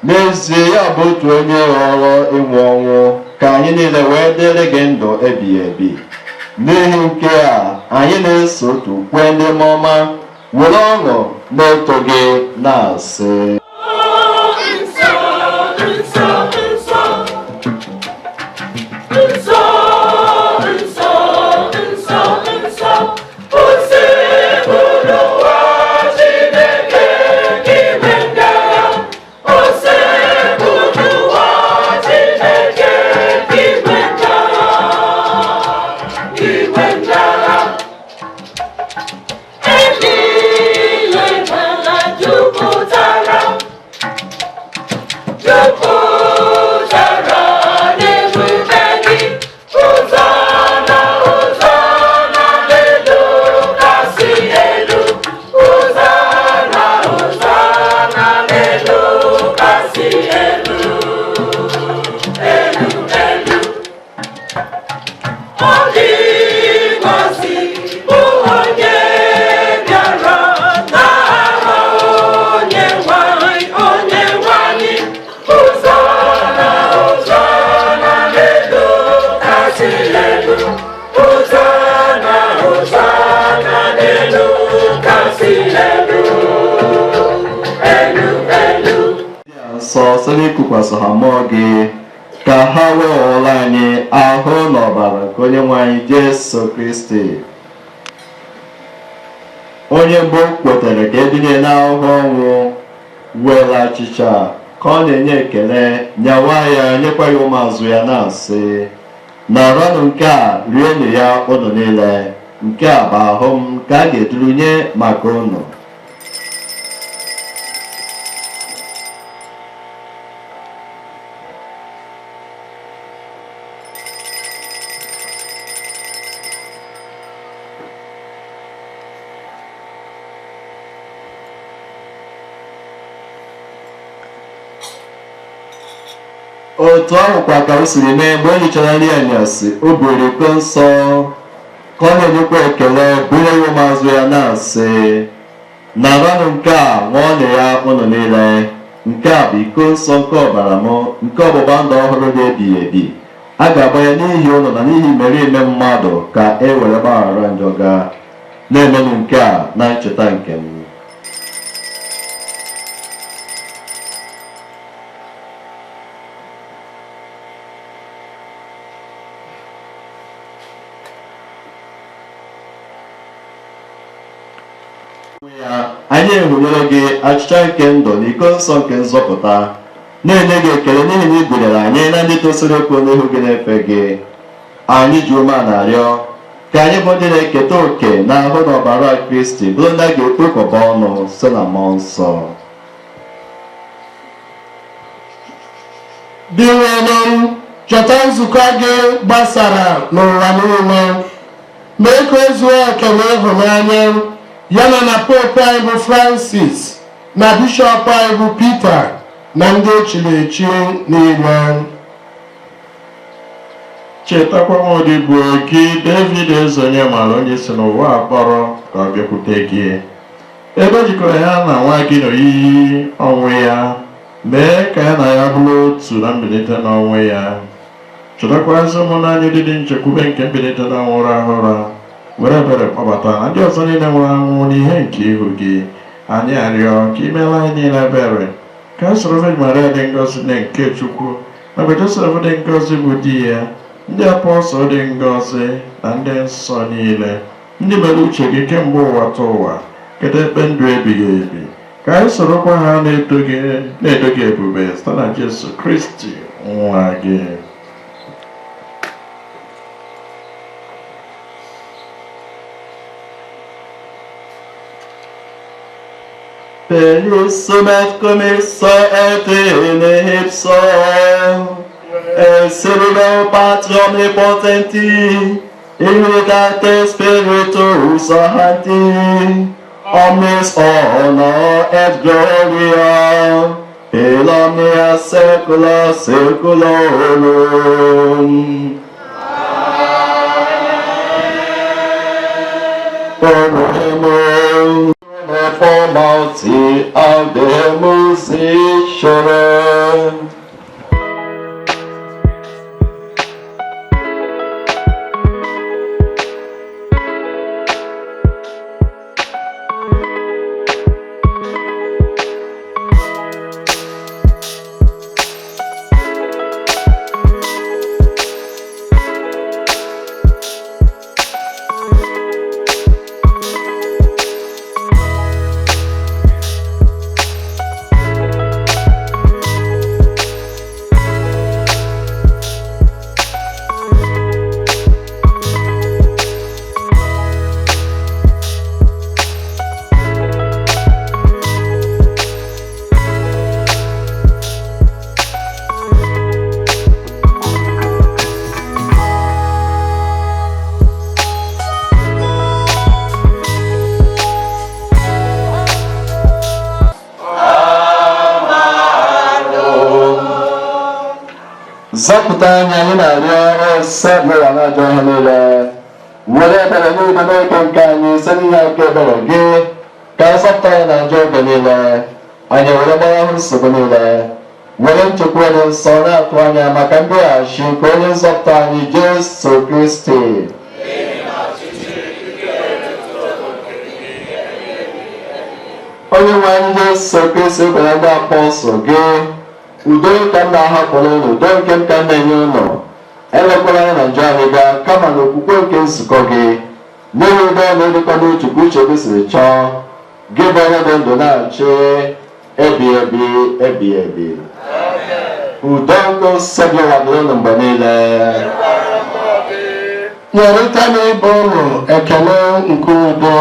n'ezie ya bụ otu onye ghọrọ ịnwụ ọnwụ ka anyị niile wee dịrị gị ndụ ebighị ebi n'ihi nke a anyị na-eso otu kwee ndị ọma were ọṅụ na-eto gị na-asị. Nsọ site n'ịkụkwasị ha mmụọ gị ka ha wee ghọọrọ anyị ahụ na ọbara nke onye nwe anyị Jesu Kristi onye mbụ kwetere ka ebinye n'ahụhụ ọnwụ were achịcha ka ọ na-enye ekele nyawa ya nyekwa ya ụmụazụ ya na-asị naranụ nke a rienụ ya ụnụ niile nke a bụ ahụ m ka a ga-eduru nye maka ụnụ. Otu ahụkwa ka o siri mee mgbe o richara nri anyasị o buru iko nsọ ka ọ na-enyekwa ekele bunye ya ụmụazụ ya na-asị naranụ nke a ṅụọnụ ya ụnụ niile nke a bụ iko nsọ nke ọbara m nke ọgbụgba ndụ ọhụrụ dị ebighị ebi a ga-agba ya n'ihi ụnụ na n'ihi imerime mmadụ ka e were gbaghara njọ gaa na-emenụ nke a na ncheta nke m. Anyị ehunyere gị achịcha nke ndụ na iko nsọ nke nzọpụta na-enye gị ekele n'ihi na ị gụnyere anyị na ndị tosiri okwu n'ihu gị na-efe gị. Anyị ji umeala arịọ ka anyị bụ ndị na-eketa òkè na ahụ na ọbara Kristi bụrụ ndị a ga-ekpokọba ọnụ site na mmụọ nsọ. Dinwenụ, cheta nzukọ gị gbasara n'ụwa niile. Mee ka o zuo oke n'ịhụnanya ya na na popu anyị bụ Francis na bishọp anyị bụ Peter na ndị echiri echi niile. Chetakwa nwaodibo gị David eze onye maara onye si n'ụwa akpọrọ ka ọ bịakwute gị, ebe o jikọrọ ya na nwa gị n'oyiyi ọnwụ ya, mee ka ya na ya bụrụ otu na mbilite n'ọnwụ ya. Chetakwazị ụmụnna anyị ndị dị nchekwube nke mbilite n'ọnwụ rahụ ụra, were ebere kpọbata na ndị ọzọ niile nwụrụ anwụ n'ihe nke ihu gị. Anyị arịọ ka i meela anyị niile ebere, ka a soro Virgin Maria dị ngọzi nne nke Chukwu, nakwa Josef dị ngọzi bụ di ya, ndị apọstọl dị ngọzi na ndị nsọ niile, ndị mere uche gị kemgbe ụwa tụ ụwa, kedu ekpe ndụ ebighị ebi, ka anyị sorokwa ha na-eto gị na-edo gị ebube site na Jesu Kristi nwa gị. Benissum et commissa et in ipso, et silvo Patri omnipotenti, in unitate Spiritus Sancti, omnis honor et gloria, in omnia saecula saeculorum. Amen. Formality of the musician. Zọpụta anyị, anyị na-arịọ osebụla na-ajọ ihe niile, were ebere niile n'oge nke anyị site n'inye aka ebere gị, ka a zọpụta anyị na njọ oge niile, anyị were gbanahụ nsogbu niile, were nchekwa dị nsọ na-atụ anya maka mbịaghachi nke onye nzọpụta anyị Jesu Kristi. Onye nwe anyị Jesu Kristi gwara ndị apọstụl gị, udo ka m na-ahapụrụ ụnụ, udo nke m ka m na-enye ụnụ, elekwala anya na njọ anyị gaa, kama na okwukwe nke nzukọ gị, n'ihi udo na ịdịkọ n'otu ka uche gị siri chọọ, gị bụ onye dị ndụ na-achị ebi ebi ebi ebi. Udo nke nsọ gị ụwa dịrị ụnụ mgbe niile. Nyerịta n'ibe ụnụ ekele nke udo.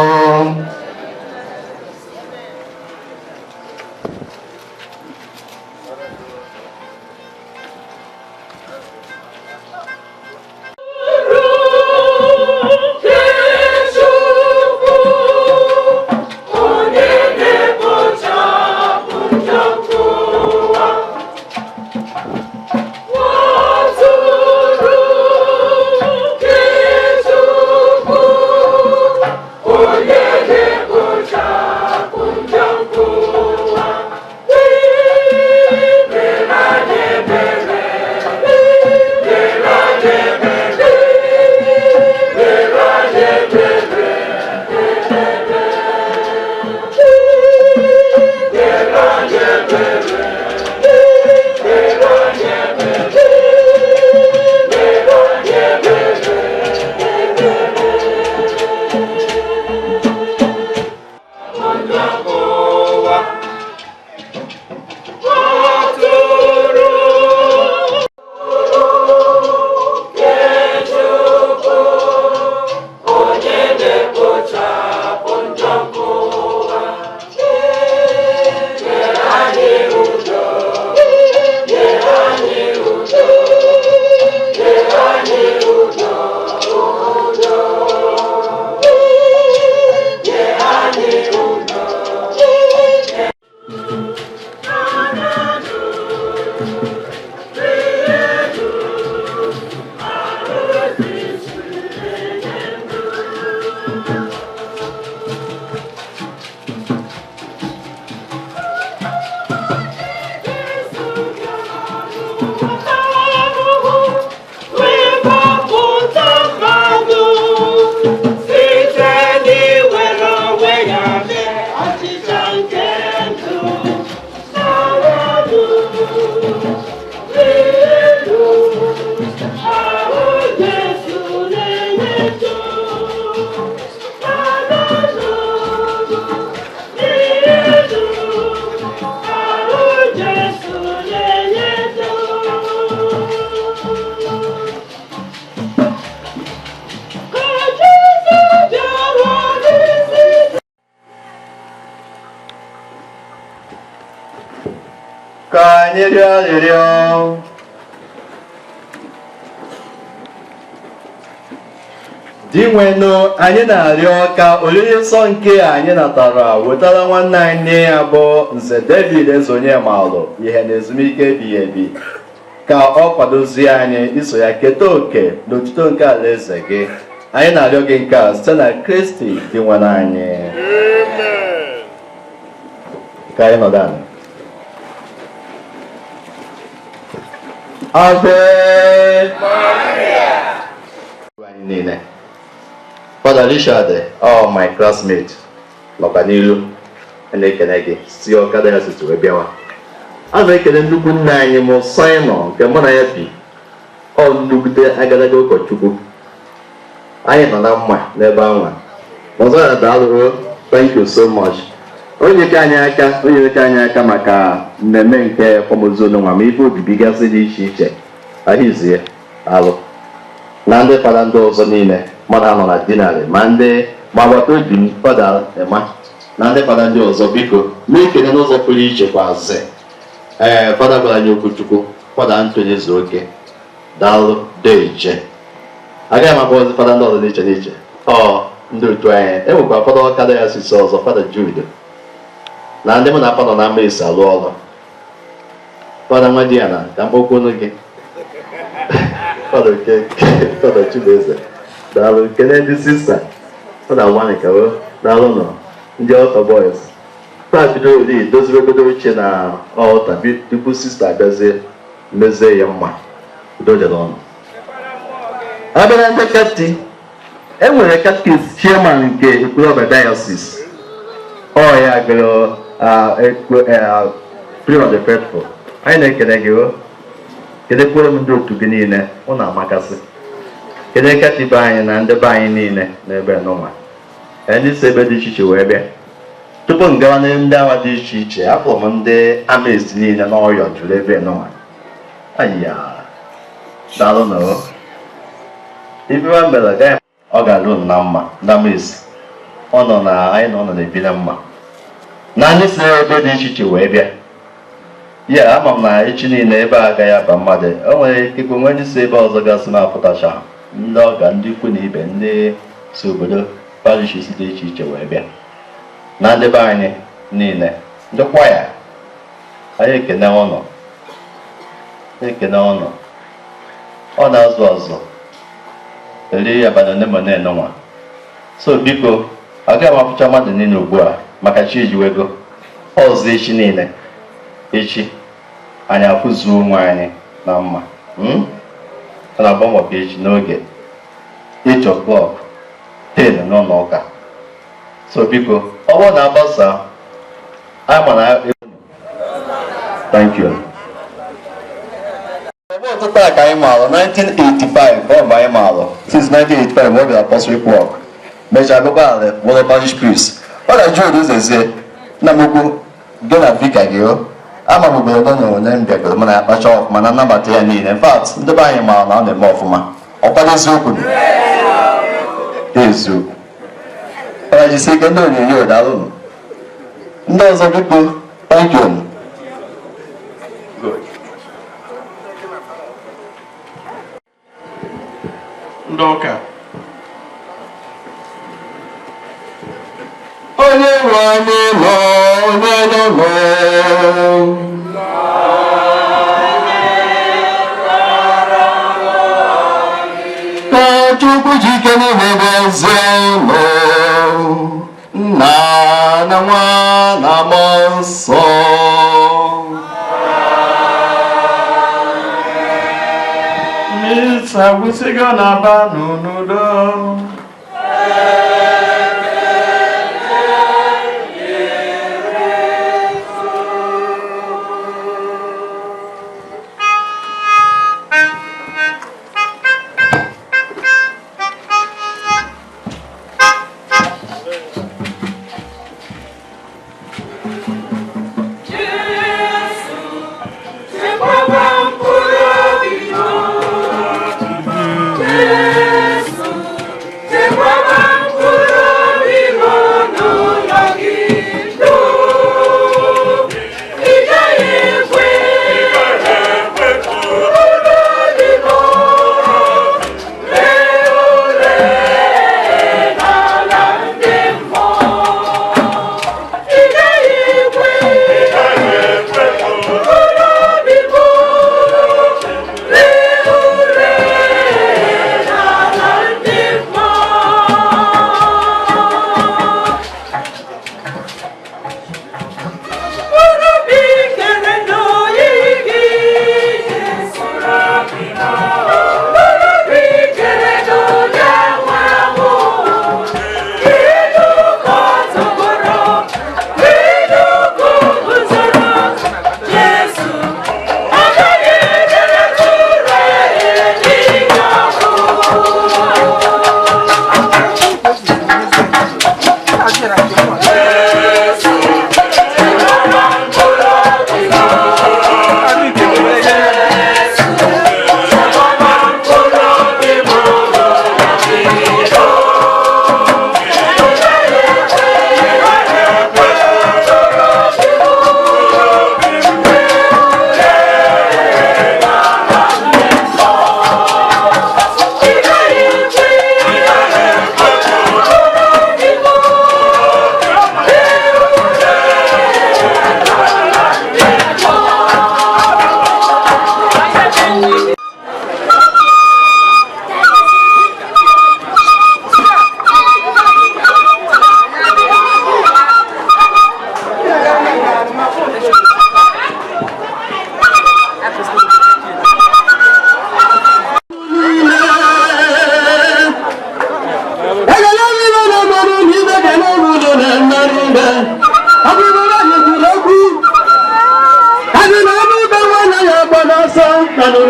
Onye Anyị rịọ arịrịọ. Dinwenụ, anyị na-arịọ ka oriri nsọ nke anyị natara wetara nwanne anyị ya bụ Nze David Ezeonyemalụ ihe na ezumike ebighị ebi, ka ọ kwadozie anyị iso ya keta oke n'otuto nke alaeze gị. Anyị na-arịọ gị nke a site na Kristi Dinwenụ anyị. Ka anyị nọdụ ala. Ave anyị niile. Father Richard, oh, my classmate, nọkwa n'ilu na-ekene gị si Ọka Diocese wee bịawa. A na-ekele nnukwu nna anyị mụ Simon nke mụ na ya bi, ọ nnukwute agadaga ụkọchukwu. Anyị nọ na mma n'ebe anwa. Ọzọ ya, daalụ, thank you so much. Onye ka anyị aka, onye ka anyị aka maka mmemme nke akwamozu nwa, ma ife obibi gasị dị iche iche ahụizie alụ na ndị fada ndị ọzọ niile mmadụ anọ na deanery, ma ndị ma agbata obi m, Fada Ema, na ndị fada ndị ọzọ. Biko, na-ekele n'ụzọ pụrụ iche kwazi ee fada gwara anyị okwuchukwu, Fada Anthony Ezeoke, daalụ deje. Agaghị m akpọzi fada ndị ọzọ n'iche n'iche, ọ ndị otu anyị. Enwekwa fada Ọka Diocese ọzọ, Fada Jude, na ndị mụ na afa nọ na ama esi alụ ọrụ, Fada Nwadiana, ka mkpọkwunu gị, Fada Okeke, Fada Chibueze, daalụ. Kene ndị sista, Fada Nwanika, o daalụ. Nọ ndị altar boys taa bido ori dozibegodo oche na altar tupu sista abịazie mezie ya mma. Udo dịrị ọnụ. Abịa na ndị catechist, e nwere catechist chairman nke Ekwulọbịa Diocese, ọ ya gụrụ Prayer of the Faithful. Anyị na-ekele gị o. Kelekwere m ndị otu gị niile, ụnụ amakasị. Kedu katibe anyị na ndị be anyị niile n'ebe nụnwa, ndị si ebe dị iche iche wee bịa. Tupu m gawa na ndị awa dị iche iche, afọ m ndị Amaesi niile n'ọyọ juru ebe nụnwa. Aya, daalụ na o ife mere gaghị ọ ga-alụ na mma. Ndị Amaesi ọ nọ na anyị na ọ nọ na-ebi na mma na ndị si ebe dị iche iche wee bịa ya. Ama m na echi niile ebe a agaghị aba mmadụ. O nwere ike nwee ndị si ebe ọzọ gasị m apụtacha, ndị ọga, ndị ikwu na ibe, ndị si obodo parishes dị iche iche wee bịa, na ndị be anyị niile, ndị kwaya anyị, ekene ụnụ, ekene ụnụ. Ọ na-azụ azụ eri abalị ole ma ole nwa. So biko, agaghị m afụcha mmadụ niile ugbu a maka chi ejiwego ọzọ. Echi niile, echi anyị afụzuo onwe anyị na mma. Ọ na-agba mbọ ka echi n'oge 8 o'clock 10 n'ụlọ ụka. So biko, ọ bụrụ na agbasa anyị ma na. Thank you. Ebe ọtụtụ a ka anyị maalụ 1985, ọ mgbe anyị maalụ since 1985 ọ bịara apostolic work, mechaa bụkwa ala bụrụ parish priest. Ọ na Jude Uzezie, nna m ukwu, gị na vicar gị o, ama m obodo na ole m bịagoro m na-akpacha ọfụma na nnabata ya niile. In fact, ndị be anyị maara na ọ na-eme ọfụma. Ọkwado eziokwu, eziokwu. Ọ jisi ike. Ndị onyonyo, daalụnụ. Ndị ọzọ, biko, thank you. Good. Ndị ụka. Onye nwe anyị nọ, onye nọ nọ. Ka Chukwu jike niile gọzie unu, Nna na Nwa na Mmụọ Nsọ. Misa gwụsịgo na banụ n'udo. Jesu, chekwaba mkpụrụ obi m. Jesu, chekwaba.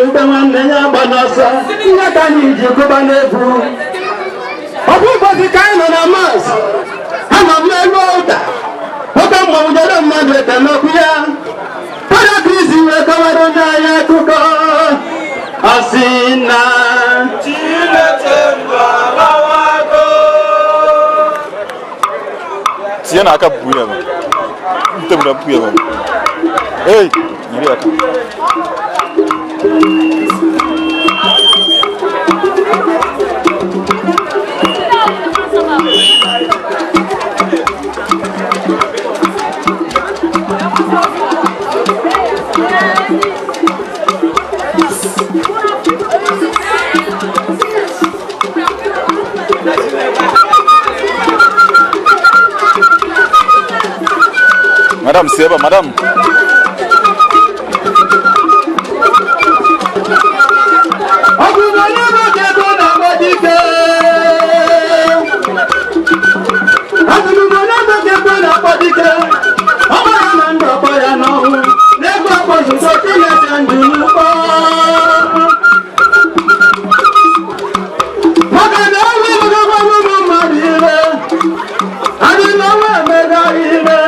ube nwanne ya gba n'ọsọ ihe ka anyị ji kụba n'egwu. Ọ bụ ụbọchị ka anyị nọ na mas, anọ m n'elu ụda nwoke mmanwụ jere mmadụ etemokwu ya Fada Kristi wee kọwara onye anyị akụkọ ọ sị na Chineke ndụ alawago. Tinye n'aka bụ ya ba. Ntebụla bụ ya ba. Hey, nyere ya aka. Madam, si ebe a, madam. Ọ bụ na onye nwoke ego na-agba dike. Asịrị na onye nwoke ego na-akpọ dike. Ọ gbara na ndụ ọkpọ ya n'ọnwụ. N'ego ọkpọzụzọ Chineke ndụ n'ụkpọ. Maka na ọnwụ emegakwa ụmụ mmadụ ire. Anyị na ọnwụ emega ire.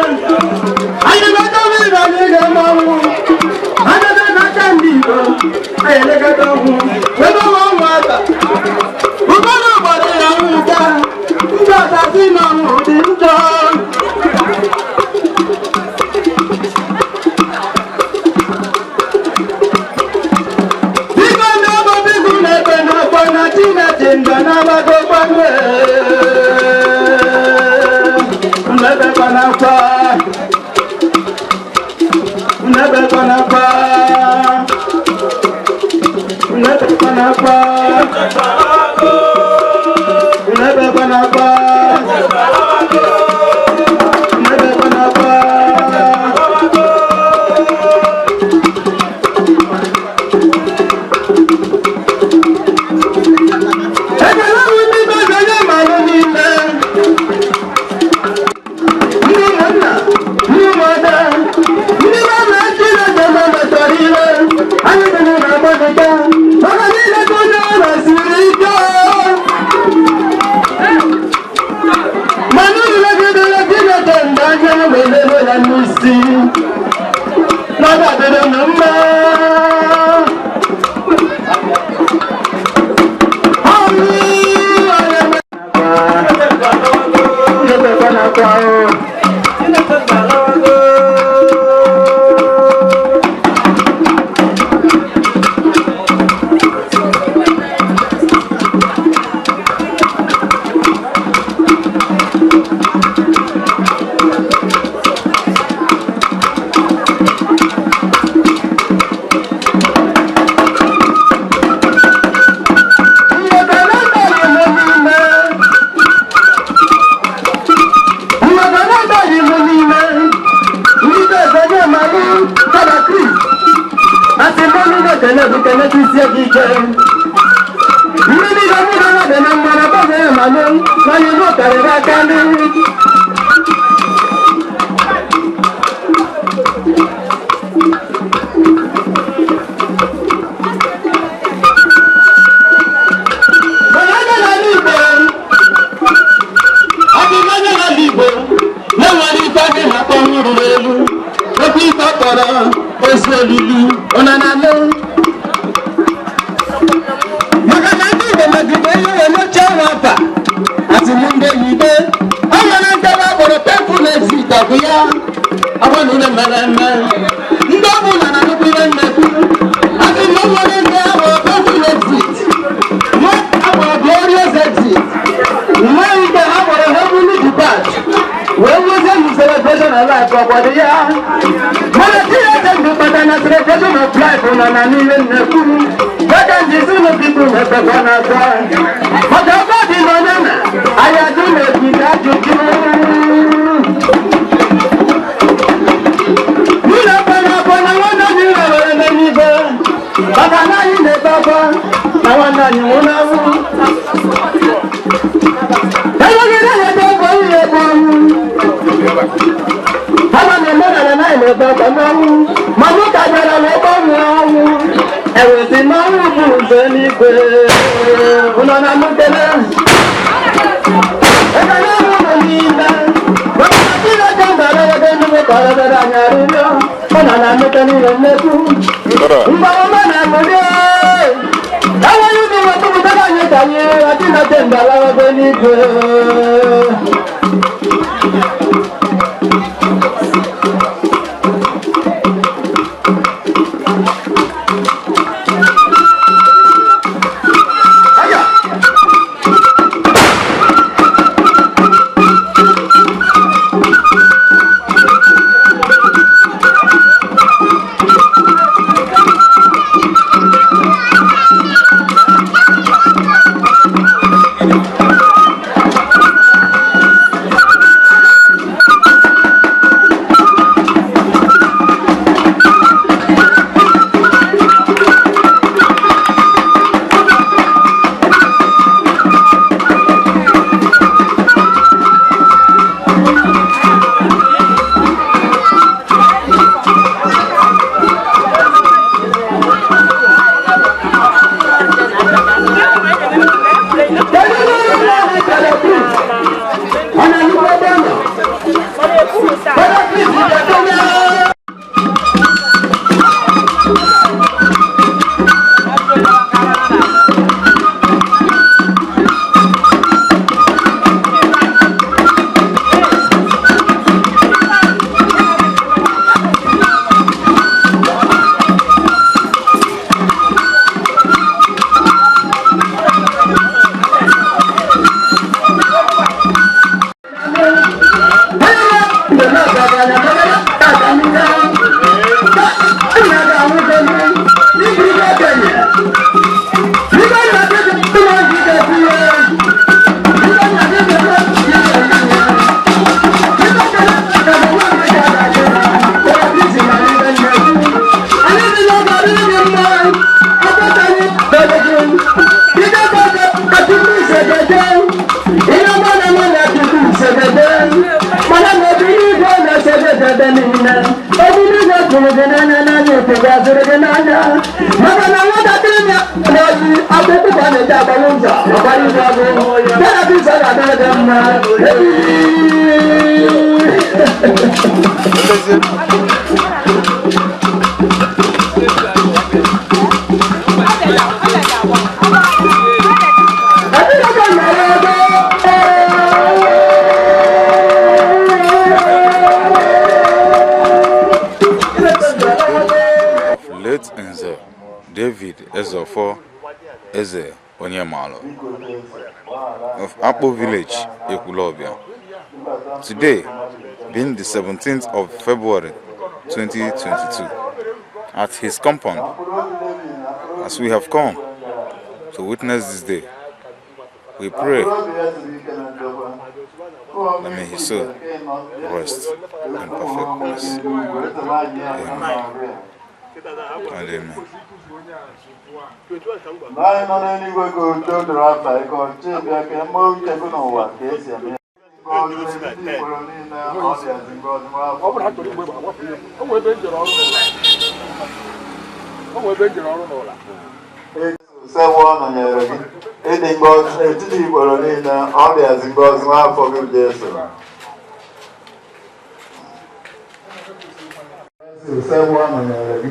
Anyị na-edobe ire anyị ga-eme ọnwụ. Anyị na-aka ndị Igbo. Anyị elekọta ọnwụ. Ebe ọnwa nwata. Ụfọdụ gbara ya nwụta. Ndị ọzọ sị na ọnwụ dị njọ. Biko ndị ọgbọ biko na-ekpe n'akwa na Chineke ndụ na-agbago gbanwe. Nnebekwa n'akwa. Nnebekwa n'akwa. Nnebekwa n'akwa. Nnebekwa n'akwa. Nnebekwa n'akwa. Ekele bụ ndị be onye mmanụ niile. Ndị ụmụnna, ndị ụmụada, ndị be na Chineke ma metọrọ ire. Anyị dị na agbadịga, maka niile ka onye ọrịa siri ike. Mana unu legidere Chineke mgbe anya wee lere ya n'isi. Na ọ ga-adịrị unu mma. Maka na ndị Igbo megide ihe emecha nwata asị m ndị oyibo ọ nwere nke a kpọrọ painful exit. Ọ bụ ya ọ bụ na unu mere eme ndị ọ bụla na nnukwu ihe nnekwu asị m o nwere ndị ahụ painful exit, nwee akpọrọ glorious exit, nwee nke ha kpọrọ heavenly depart, wee nwezie m celebration of life. Ọkwado ya mana Chineke ndụ kpata na celebration of life nọ na n'ihe nnekwu Maka njizi ụlọ biko na-ekpekwa na-akwa maka ebe dị n'onye na anyị ajụ na-ebite ajụjụ. Nwunye ekpe na-akwa na nwanne anyị rewere n'eluigwe maka na anyị na-ebe akwa na nwanne anyị nwụrụ anwụ. Enweghị ihe ebe ọgwụ ihe ebe ọnwụ. Ama na omenala na anyị na-ebe akwa n'ọnwụ, ma nwoke bịara na ebe ọ nwụrụ anwụ. Ewezi na Ụlọ na mutele. Ekele ụlọ niile. Maka na Chineke mbara ebe nnukwu ka ọ bịara anyị arịrịọ. Ụlọ na mutele ihe nnekwu. Mgbe ọma na amụrị. Enweghị ụdị wetụpụtara anyị ka anyị Chineke mbara ebe n'igwe. Late Nze David Ezeofor Eze Onyemalu of Akpo Village, Ekwulobia. Today, being the 17th of February 2022, at his compound, as we have come to witness this day, we pray that may his soul rest in perfect peace. Amen. And amen. Anyị nọ n'eluigwe ka udo doro afa ka ọchịchị bịa ka eme uche gị n'ụwa ka esi eme ya. Ngọzi n'etiti ikporo niile ọ dịazị ngọzi nwa afọ. Esewo nọnyere gị ịdị ngọzi n'etiti ikporo niile ọ dịazị ngọzi nwa afọ gị Jesu. Esewo nọnyere gị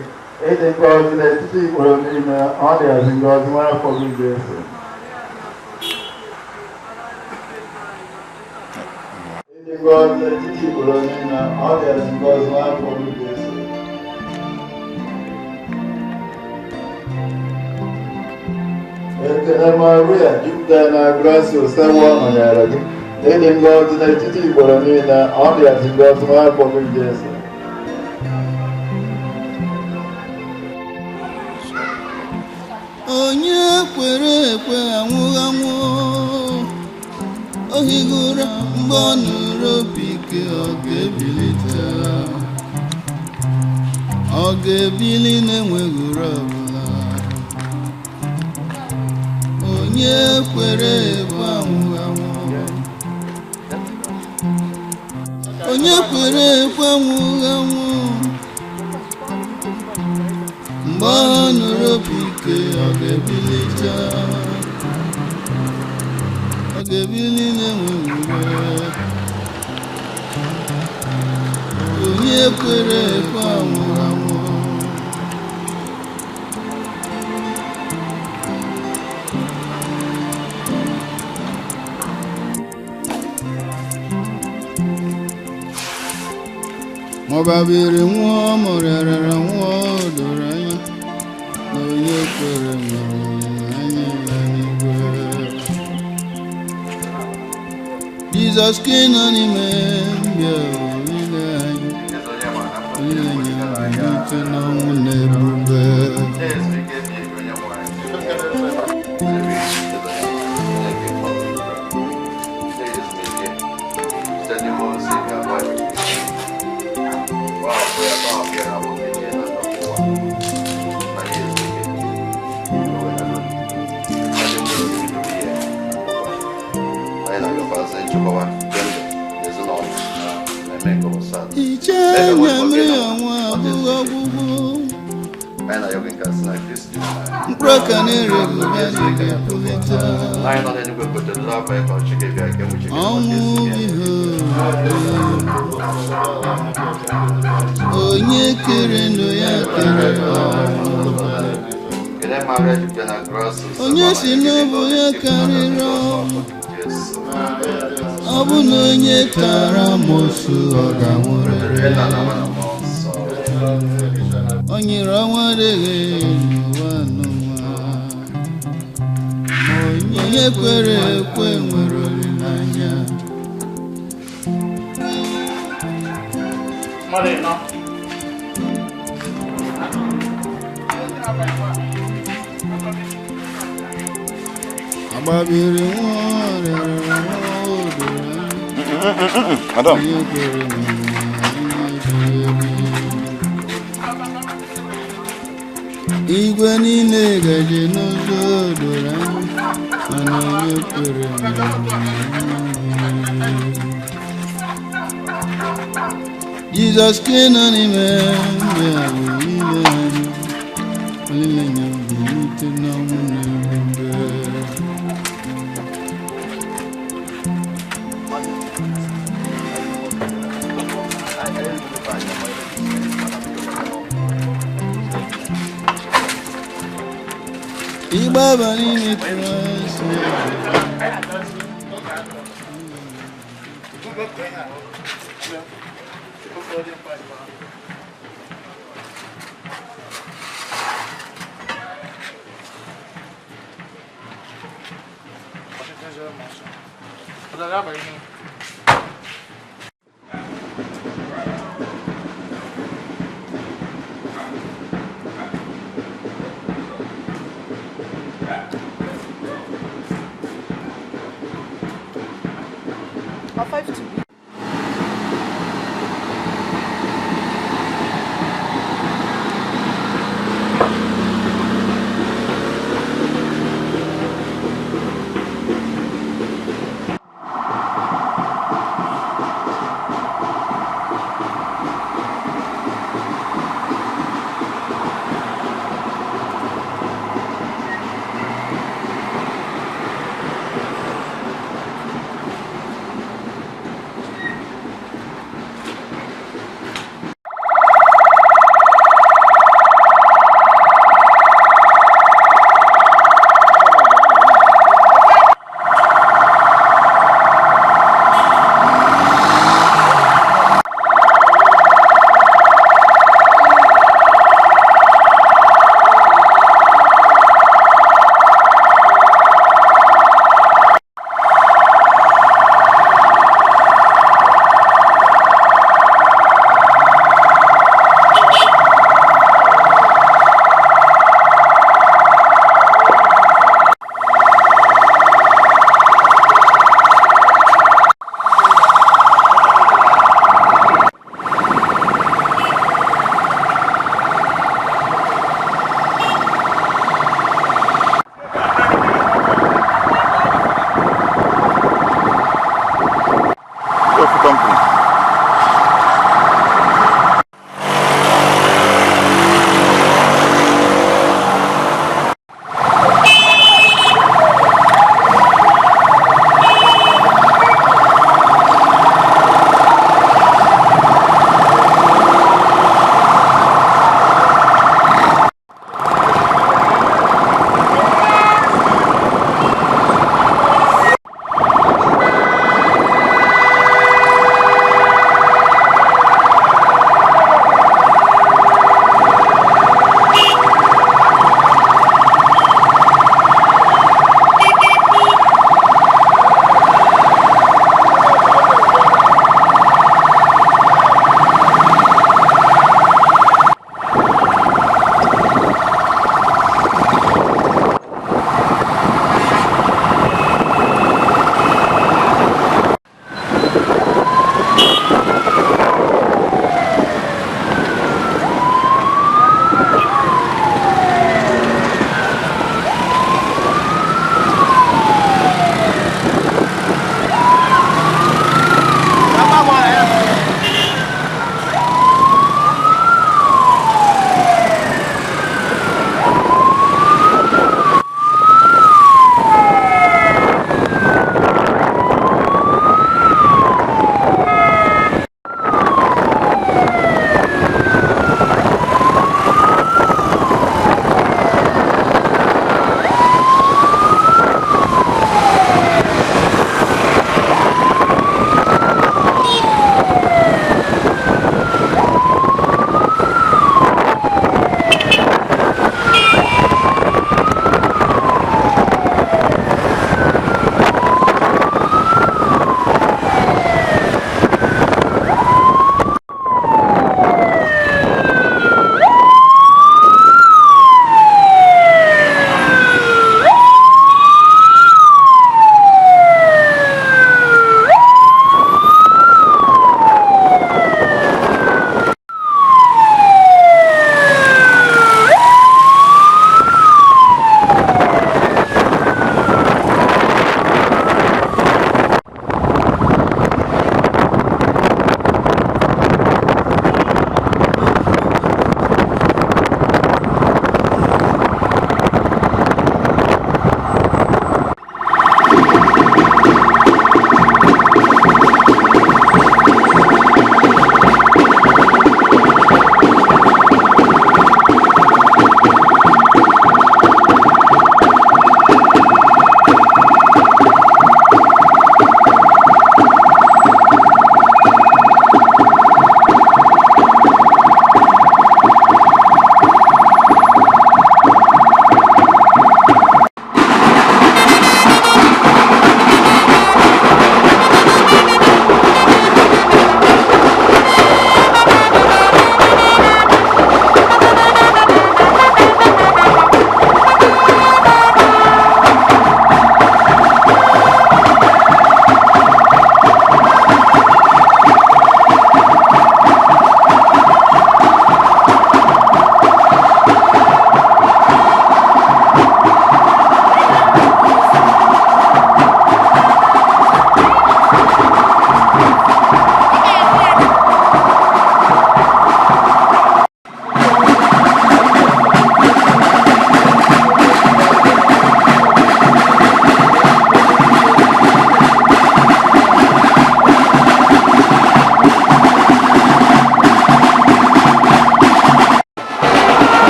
ịdị ngọzi n'etiti ikporo niile ọ dịazị ngọzi nwa afọ gị Jesu. Ịdị ngọzi n'etiti ikporo niile ọ dịazị ngọzi nwa afọ gị Jesu. Ekele Maria jupụtara na grasia osewo nọnyere gị ịdị ngọzi n'etiti ikporo niile ọ dịazị ngọzi nwa afọ gị Jesu. Onye kwere ekwe anwụghị anwụ o highị ụra mgbe ọ nụrụ obi ike ọ ga-ebilite ọ ga-ebili na-enweghị ụra ọbụla onye kwere ekwe anwụghị anwụ onye kwere ekwe anwụghị anwụ mgbe ọ nụrụ obi ike ọ ga-ebilite. ga-ebili na-enweghị ule. Onye kwere ekwe anwụrụ anwụ. Ma ọ babiri nwụọ ma ọ rịarara nwụọ, o doro anya na onye kwere nwere olileanya ya n'igwe. Jizọs ka ị nọ n'ime mbịa olileanya, olileanya mbilite n'ọnwụ na ebube. Iche anya mmiri ọnwa abụghị ọgwụgwụ. Mkpụrụ ọka na-ere ga-epulite. Ọnwụ ihe onye kere ndụ ya kere ọnwụ. Onye si n'ụbụ ya karịrị ọnwụ. Ọ bụ na onye tara amosu ọ ga-anwụrịrị. O nyere ọnwa adịghị n'ụwa n'ụwa. Ma onye kwere ekwe nwere olileanya. Agbabiri nwa rịara nwa odoro anya. Madam. Onye kwere nwere olileanya. Igwe niile gaje n'ụzọ doro anya, mana onye kwere nwere olileanya. Jizọs ka ị nọ n'ime mbịa olileanya, olileanya mbilite n'ọnwụ na ebube. Ịgbaba n'ime Kraịst. Five to be.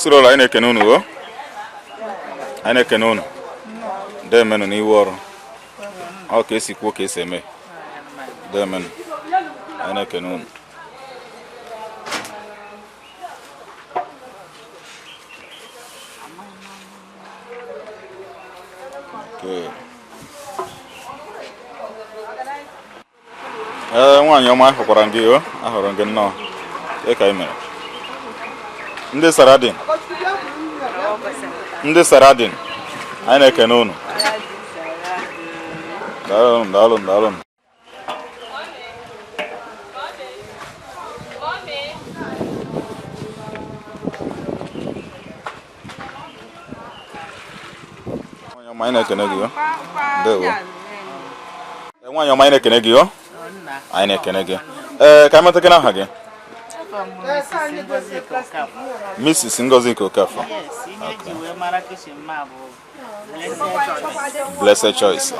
Osurọla, anyị na-ekene unu o. Anyị na-ekene unu. Deemenụ n'iwu ọrụ. Ọ ka esi kwuo ka esi eme. Deemenụ. Anyị na-ekene unu. Okay. Ee, nwaanyị ọma, ahụkwara m gị o, ahụrụ m gị nnọọ. Ee, ka ị mere. Ndị Saradin. Ndị Saradin. Anyị na-ekene unu. Daalụ, daalụ, daalụ. Nwaanyị ọma, anyị na-ekene gị o. Ndewo. Ee, nwaanyị ọma, anyị na-ekene gị o. Anyị na-ekene gị. Ee, ka anyị matakene aha gị. Mrs. Ngozi Okafor. Yes, ihe eji wee mara kitchen ma bụ Blessed Choice. Blessed Choice.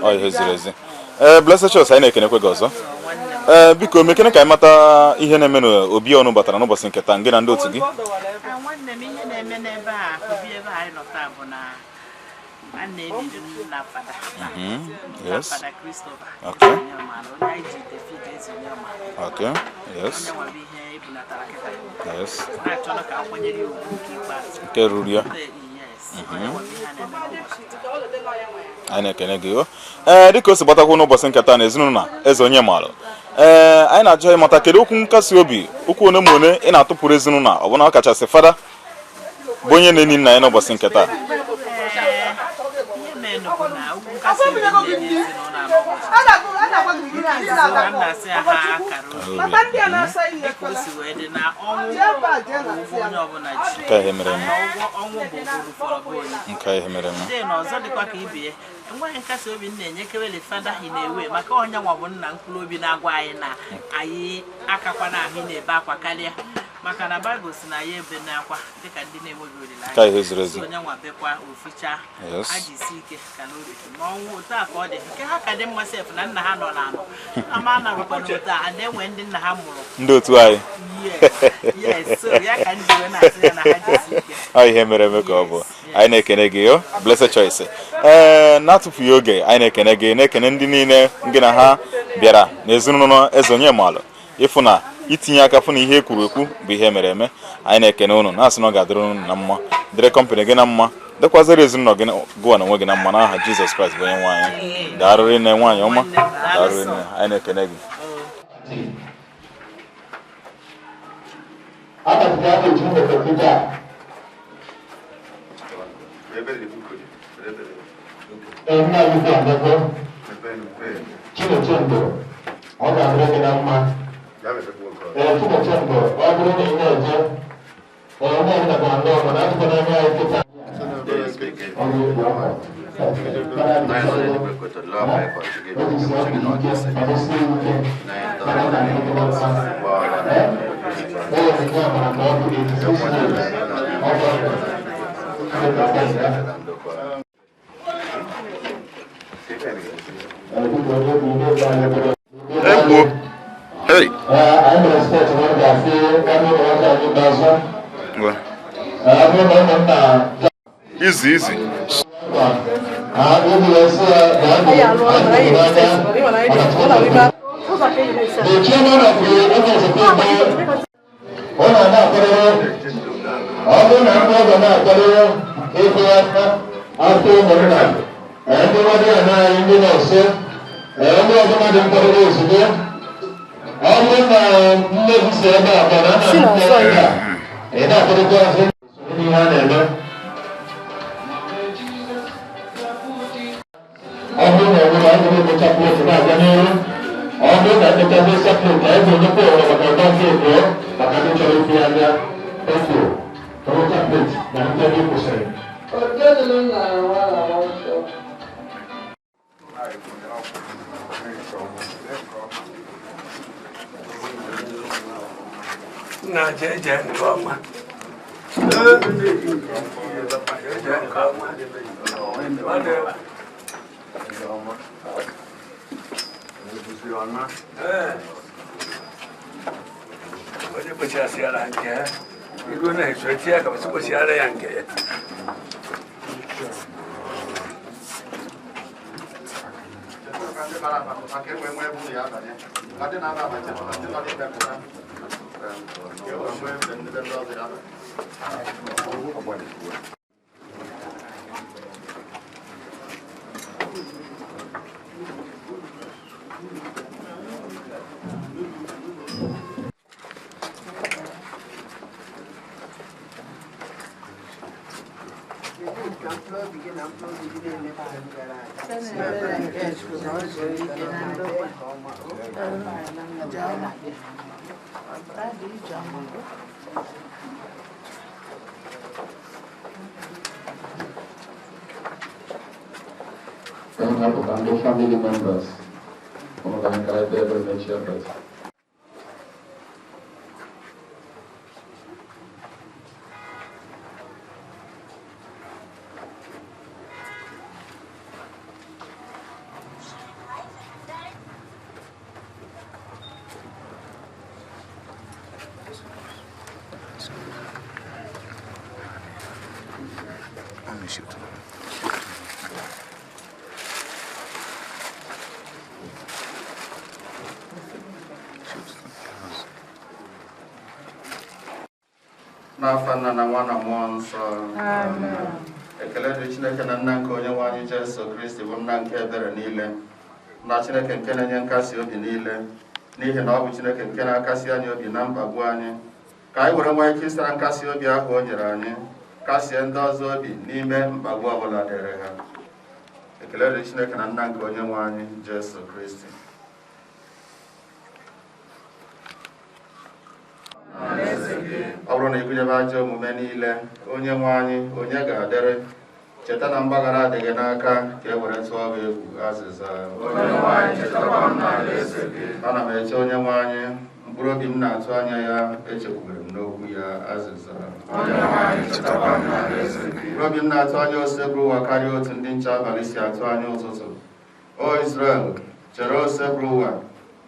Ọ ihe ziri ezi. Ee, Blessed Choice, anyị na-ekenekwe gị ọzọ. Ee, biko mekene ka anyị mata ihe na-eme n'obi ọnụ batara n'ụbọchị nke taa, gị na ndị otu gị. Ah, nwanne m, ihe na-eme n'ebe a, obi ebe a anyị nọ taa bụ na a na-ebiri nna fada. Nna fada Christopher. Onyemara, onye anyị ji David Eze Onyemara. Onye nwere ihe ebulatara kịta. Na-achọrọ ka akwanyere ya ugwu nke ikpeazụ. Nke ruru ya. Yes. Onye nwere ihe a na-eme n'ụbọchị taa. Anyị na-ekene gị o. Ee, dịka o si gbatakwu n'ụbọchị nke taa na ezinụlọ Eze Onyemalụ, ee, anyị na-achọ ịmata kedu okwu nkasi obi, okwu one ma one ị na-atụpụrụ ezinụlọ, ọbụna ọ kachasị fada bụ onye na-enyi nna ya n'ụbọchị nke taa. Ee, ihe mere bụ na okwu nkasi obi na-enye ezinụlọ a n'ụbọchị taa. A na-asị ha akara obi dịka o si wee dị na ọnwụ bụ ụgwọ onye ọbụla ji. Nke a ihe mere eme. Na ụgwọ ọnwụ bụ ụgwọ fọrọ bụ onye. Nke a ihe mere eme. Ndị na ọzọ dịkwa ka ibe ya, enweghị nkasi obi m na-enyekewele fada hi na-ewe maka onye nwa bụ nna mkpụrụ obi na-agwa anyị na anyị akakwana ahụ na-ebe akwa karịa, maka na Baịbụl si na ya ebe na-akwa dịka ndị na-enweghị olileanya. Nke a ihe ziri ezi. So onye nwa bekwa oficha ha jisi ike ka n'obi ma ọnwụ otu a ka ọ dị nke ha ka dị mma sef na nna ha nọ n'anọ ama anarụkwa n'otu a na-enwe ndị nna ha mụrụ. Ndị otu anyị. Yes, so ya ka ndị wee na-asị ya na ha jisi ike. Ọ ihe mere eme ka ọ bụ. Anyị na-ekene gị o, Blessed Choice. Ee, na-atụfughị oge, anyị na-ekene gị, na-ekene ndị niile gị na ha bịara n'ezinụlọ Eze Onyemalụ ịfụ na itinye aka fụ na ihe e kwuru ekwu bụ ihe mere eme. Anyị na-ekene unu, na-asị na ọ ga-adịrị unu na mma, dịrị company gị na mma, dịkwazịrị ezinụlọ gị gụwa na onwe gị na mma, n'aha Jizọs Kraịst bụ onye nwe anyị. Daalụ nne, nwaanyị ọma. Daalụ nne, anyị na-ekene gị. Chinechendo, ọ ga-adịrị gị na mma. Ee, Chinechendo, ọ bụrụ na ị na-eje, ee, onye ọbụla ga-anọ, mana atụkwa n'anya anyị kịta. Ọ ga-ekpo ọkụ. Egwu. Hey. Ngwa. Easy, easy. The chairman of the NSP, ọ na-akwadoro, ọ bụrụ na ndị ọgọ na-akwadoro ịkwụ aka afọ ụmụnna, ndị nwadị anyị, ndị nọọsụ, ndị ọbụla dị nkwadoro ozugbo, ọ bụrụ na nne gị si ebe a mana nna nne ya ị na-akwadokwa azụ n'ihe a na-eme. Ọ bụrụ na enwere anyị ga-emecha plate na-aga n'ihu. Ọ bụrụ na emechazi plate, anyị ga-enyekwa ohere maka ọgba nke abụọ maka ndị chọrọ ife ya anya. Thank you. Toyota plate na ndị ebe kwụsịrị. Nna, jee jee nke ọma. Jee nke ọma. Ee. Onye kpochasịara nke ya. Igo na-echu etinye aka kwesịkwesịara ya nke ya. Ndị family members ụmụ ka anyị kara ebe ebe mechie bata. N'afọ nna na nwa na mmụọ nsọ. Ekele dị Chineke na nna nke onye nwe anyị Jesu Kristi bụ nna nke ebere niile na Chineke nke na-enye nkasi obi niile, n'ihi na ọ bụ Chineke nke na-akasi anyị obi na mkpagbu anyị, ka anyị were nwee ike ịsara nkasi obi ahụ o nyere anyị kasie ndị ọzọ obi n'ime mkpagbu ọbụla dịrị ha. Ekele dị Chineke na nna nke onye nwe anyị Jesu Kristi. Ọ bụrụ na ịgụnyebe ajọ omume niile, onye nwe anyị, onye ga-adịrị? Cheta na mgbaghara adịghị n'aka ka e were tụọ gị egwu. Azịza. Ana m eche onye nwe anyị, mkpụrụ obi m na-atụ anya ya, echekwubere m n'okwu ya. Azịza. Mkpụrụ obi m na-atụ anya Osebụrụwa karịa otu ndị nche abalị si atụ anya ụtụtụ. O Izrel, chere Osebụrụwa,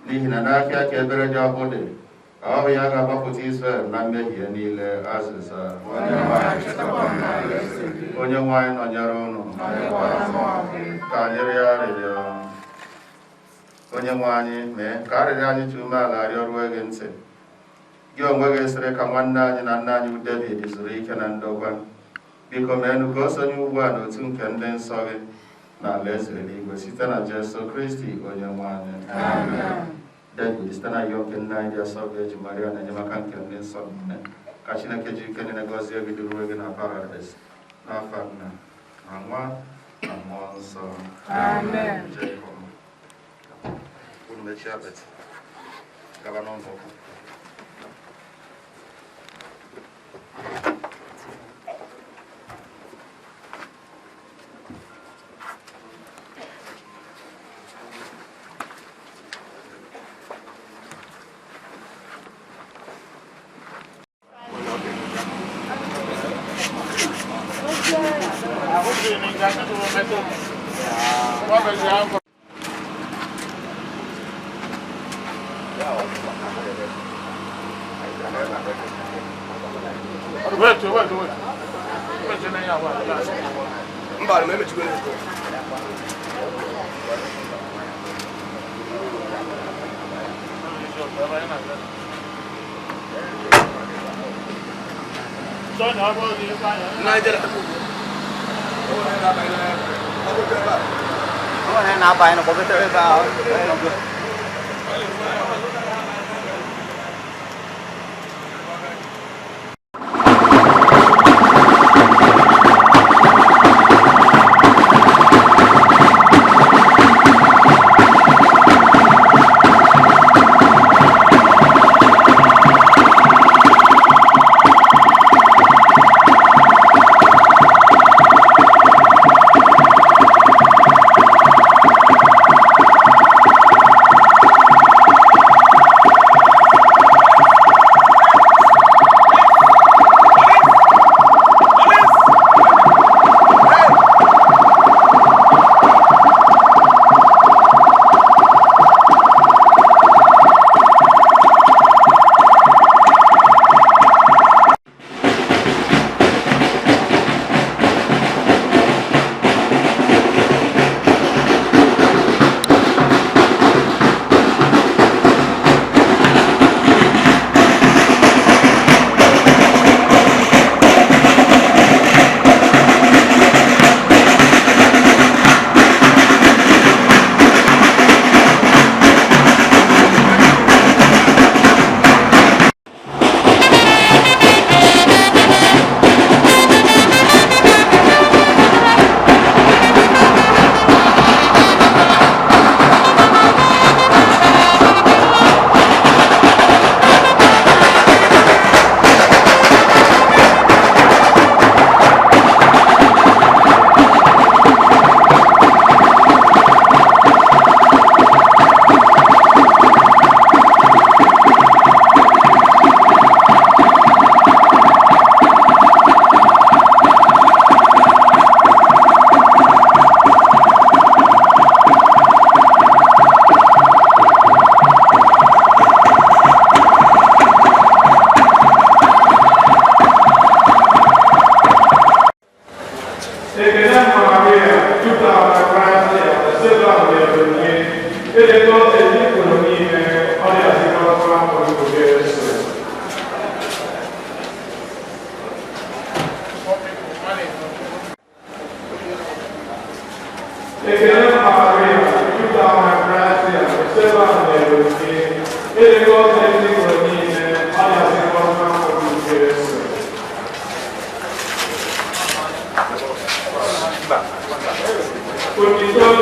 n'ihi na n'aka ka ebere dị ọkụ dị. Ọ bụ ya ga-agbapụta Izrel na mmehie niile. Azịza. Onye nwe anyị nọnyere ụnụ. Ka anyị rịọ arịrịọ. Onye nwe anyị, mee ka arịrịọ anyị ji umeala rịọ ruo gị ntị. Gị onwe gị sịrị ka nwanne anyị na nna anyị David zuru ike na ndokwa. Biko meenụ ka o sonye ugbu a n'otu nke ndị nsọ gị na alaeze eluigwe site na Jesu Kristi onye nwe anyị. David site na ihe oke nna anyị dị asọ ga-eji Maria na enyemaka nke ndị nsọ niile, ka Chineke ji ike niile gọzie gị duruwe gị na paradaịs. N'afa nna na nwa na mmụọ nsọ. Amen. Unu mechie apịtị gaba n'ụlọ ụka.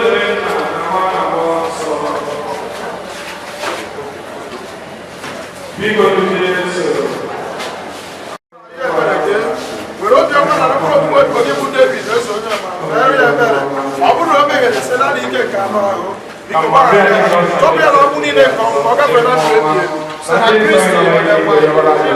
dịrị Nna na Nwa na Mmụọ Nsọ. Biko Jesu. Were obiọma na mkpụrụ obi onye bụ David eze onye ọma mere ya ebere. Ọ bụrụ na o meghere site naanị ike nke anụ ahụ, biko gbaghara ya, tọpụ ya n'ọgbụ niile nke ọnwụ ka ọ gafee na ndụ ebighị ebi site na Kristi onye nwe anyị.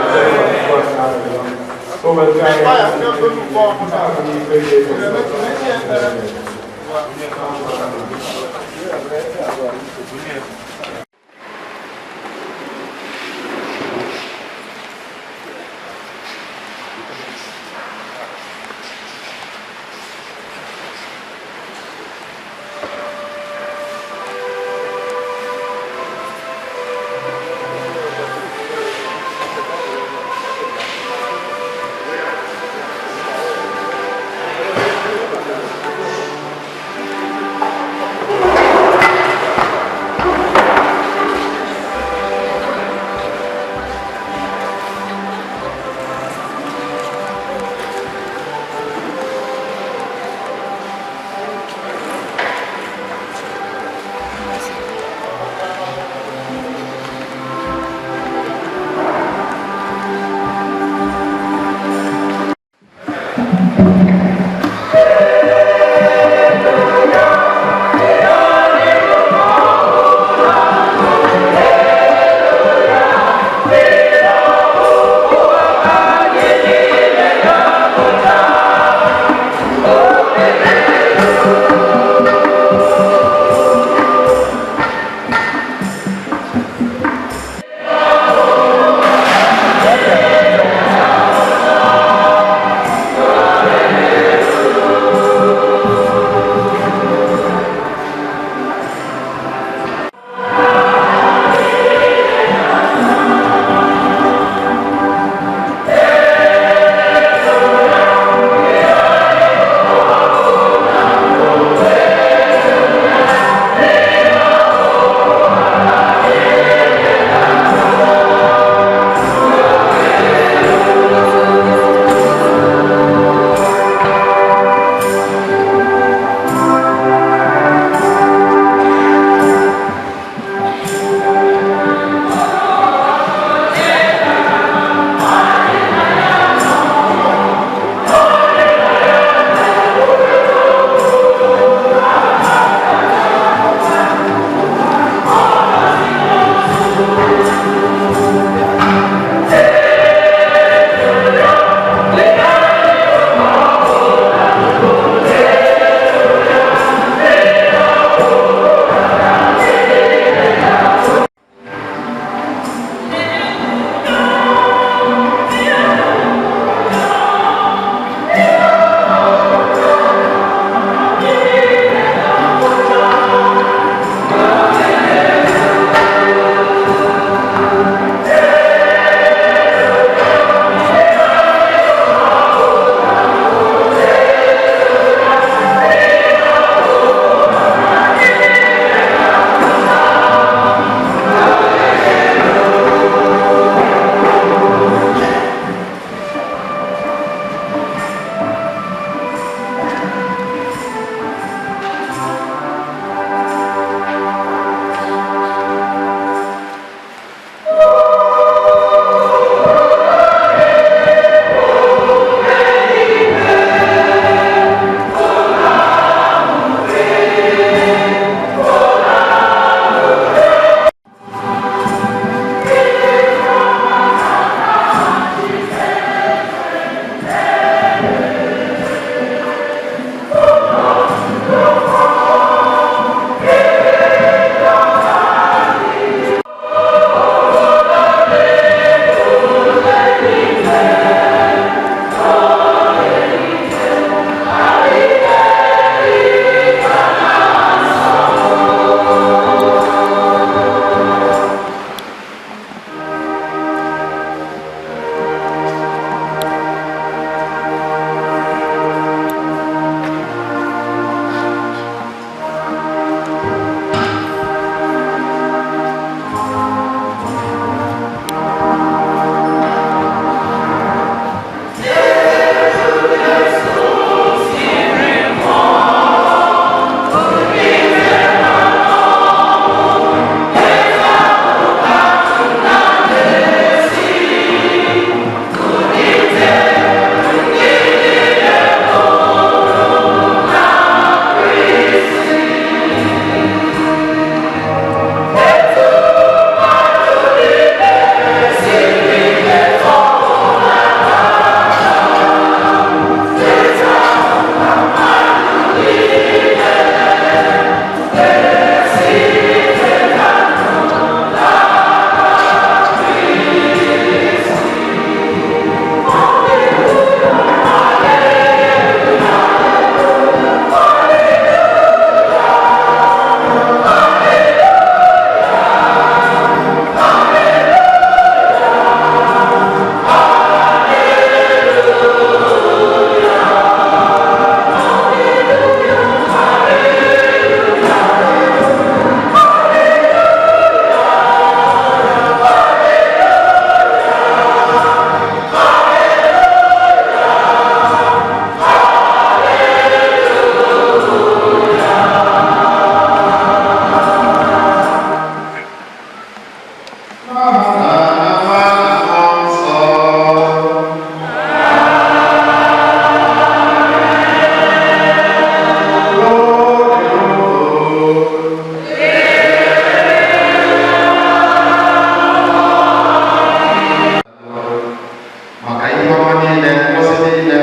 ọma niile, ngọzi niile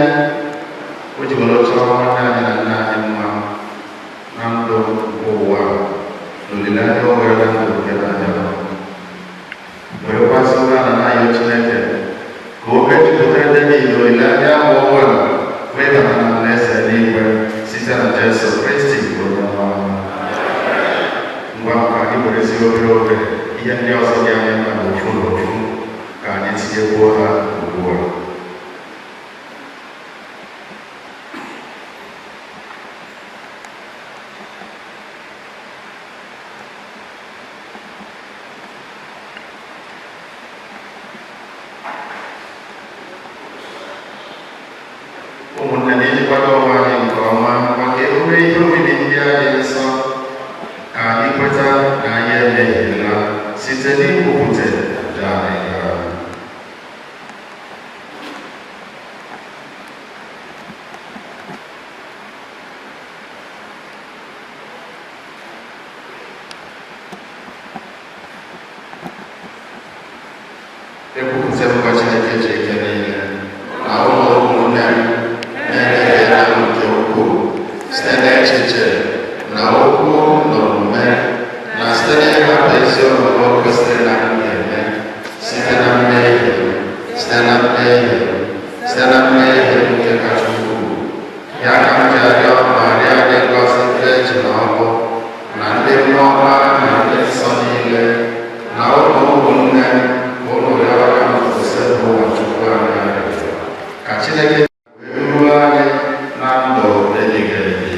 o ji were chọọ nwanne anyị na nna anyị mma na ndụ nke ụwa na olileanya o nwere na ndụ nke na-abịa, werekwasị ụra na ayọ Chineke ka o mejupụtara David olileanya ahụ o nwere wee bata na alaeze eluigwe site na Jesu Kristi bụ onye nwe anyị. Ngwa, ka anyị werezi obere oge ihe ndị ọzọ dị anyị mkpa n'ofu n'ofu ka anyị tinyekwuo ha ugbu a. Ụmụnne, na iji kwado onwe anyị nke ọma maka emume ihe omimi ndị a dị nsọ, ka anyị kweta na anyị emehiela site n'ikwupụta njọ anyị gara. Ekwupụta m gwa Chineke ji ike niile na ụlọ ụmụnne m na-emehiela m nke ukwuu site n'echiche na okwu na omume na site n'ịhapụ ezi omume o kwesịrị na m ga-eme, site na mmehie, site na mmehie, site na mmehie nke kacha ukwuu. Ya ka m ji arịọ Maria dị ngọzi Virgin ọbụ na ndị mmụọ ọma na ndị nsọ niile na ụmụ ụmụnne m ka unu rịọrọ m Osebụụwa Chukwu anyị arịrịọ ka Chineke wee ruo anyị na ndụ ebighị ebi.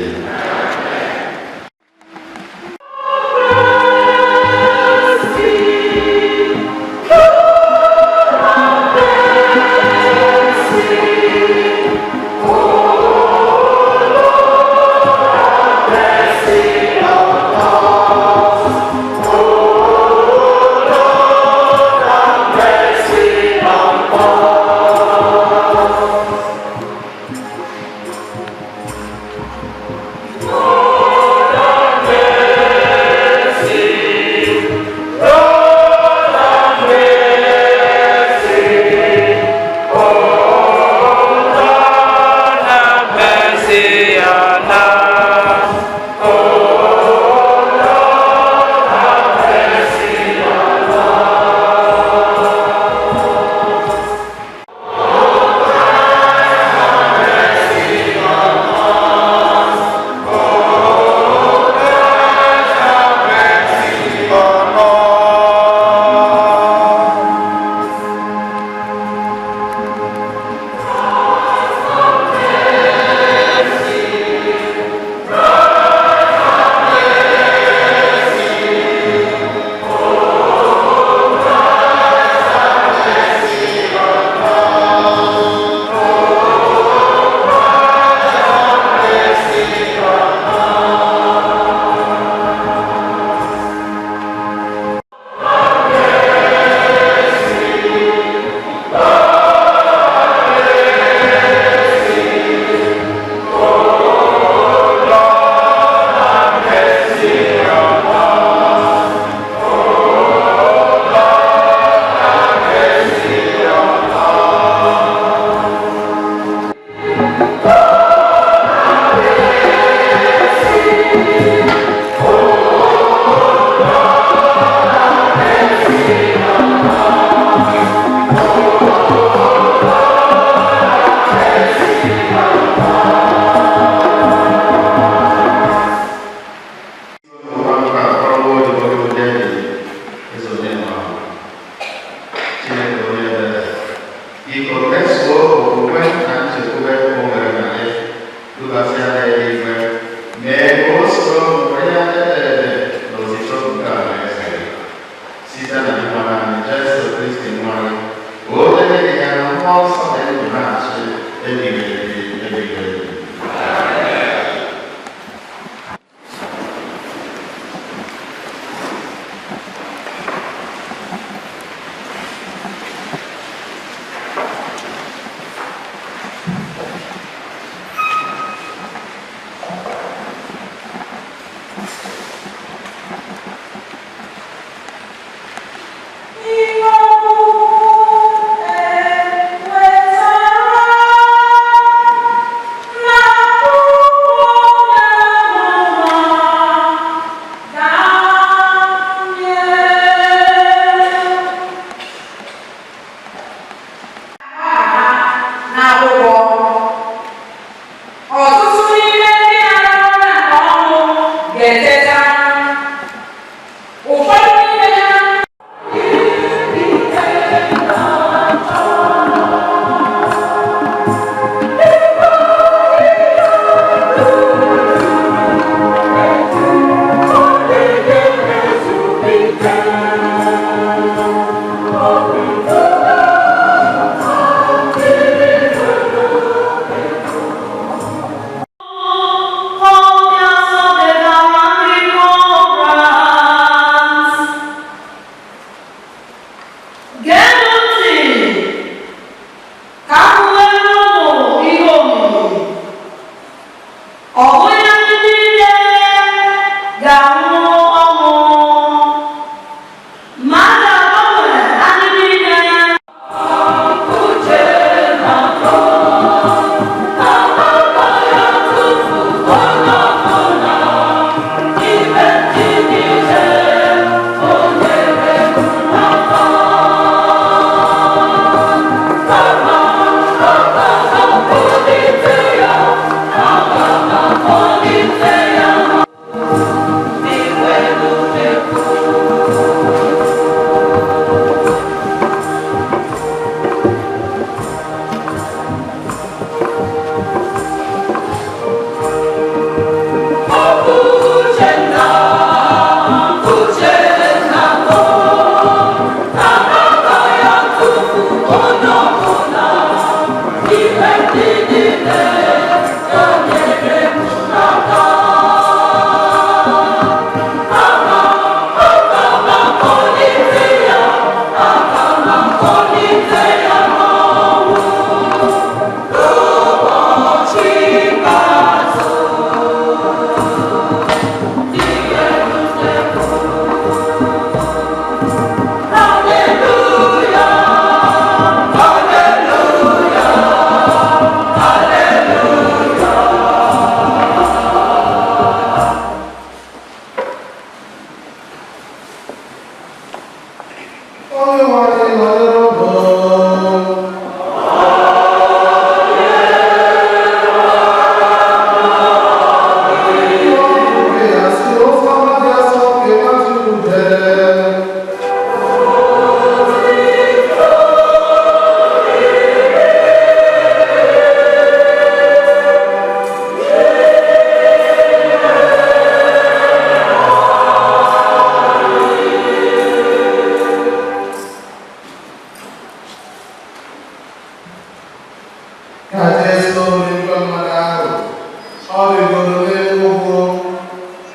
Ọ rịgoro n'elu ugwu.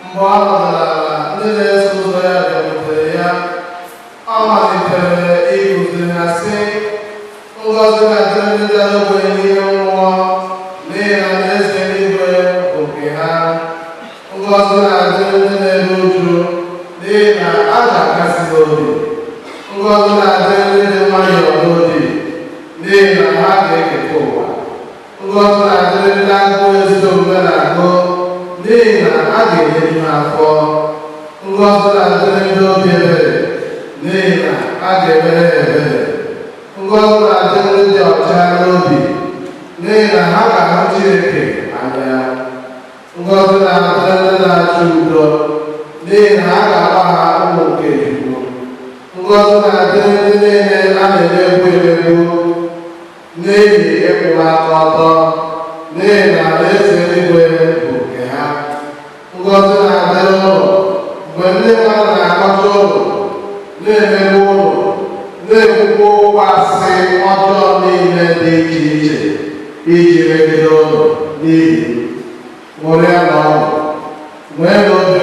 Mgbe ọ nọdụrụ ala, ndị na-eso ụzọ ya bịakwutere ya. Ọ malitere ịkụziri ha sị, ngọzi na-adịrị ndị dara ogbenye n'ime mmụọ, n'ihi na alaeze eluigwe bụ nke ha. Ngọzi na-adịrị ndị na-eru uju, n'ihi na a ga-akasi ha obi. Ngọzi na-adịrị ndị dị nwayọọ n'obi, n'ihi na ha ga-eketa ụwa. Ngọzi na-adịrị ndị agụụ ezi omume na-agụ, n'ihi na a ga-enyeju ha afọ. Ngọzi na-adịrị ndị obi ebere, n'ihi na a ga-emere ha ebere. Ngọzi na-adịrị ndị dị ọcha n'obi, n'ihi na ha ga-ahụ Chineke anya. Ngọzi na-adịrị ndị na-achọ udo, n'ihi na a ga-akpọ ha ụmụ nke Chukwu. Ngọzi na-adịrị ndị niile a na-emegbu emegbu n'ihi ịkwụba aka ọtọ, n'ihi na alaeze eluigwe bụ nke ha. Ngọzi na-adịrị ụnụ mgbe ndị mmadụ na-akọcha ụnụ, na-emegbu ụnụ, na-ekwukwa okwu asị ọjọọ niile dị iche iche iji megide ụnụ n'ihi m. Ṅụrịa na ọṅụ, nwee na obi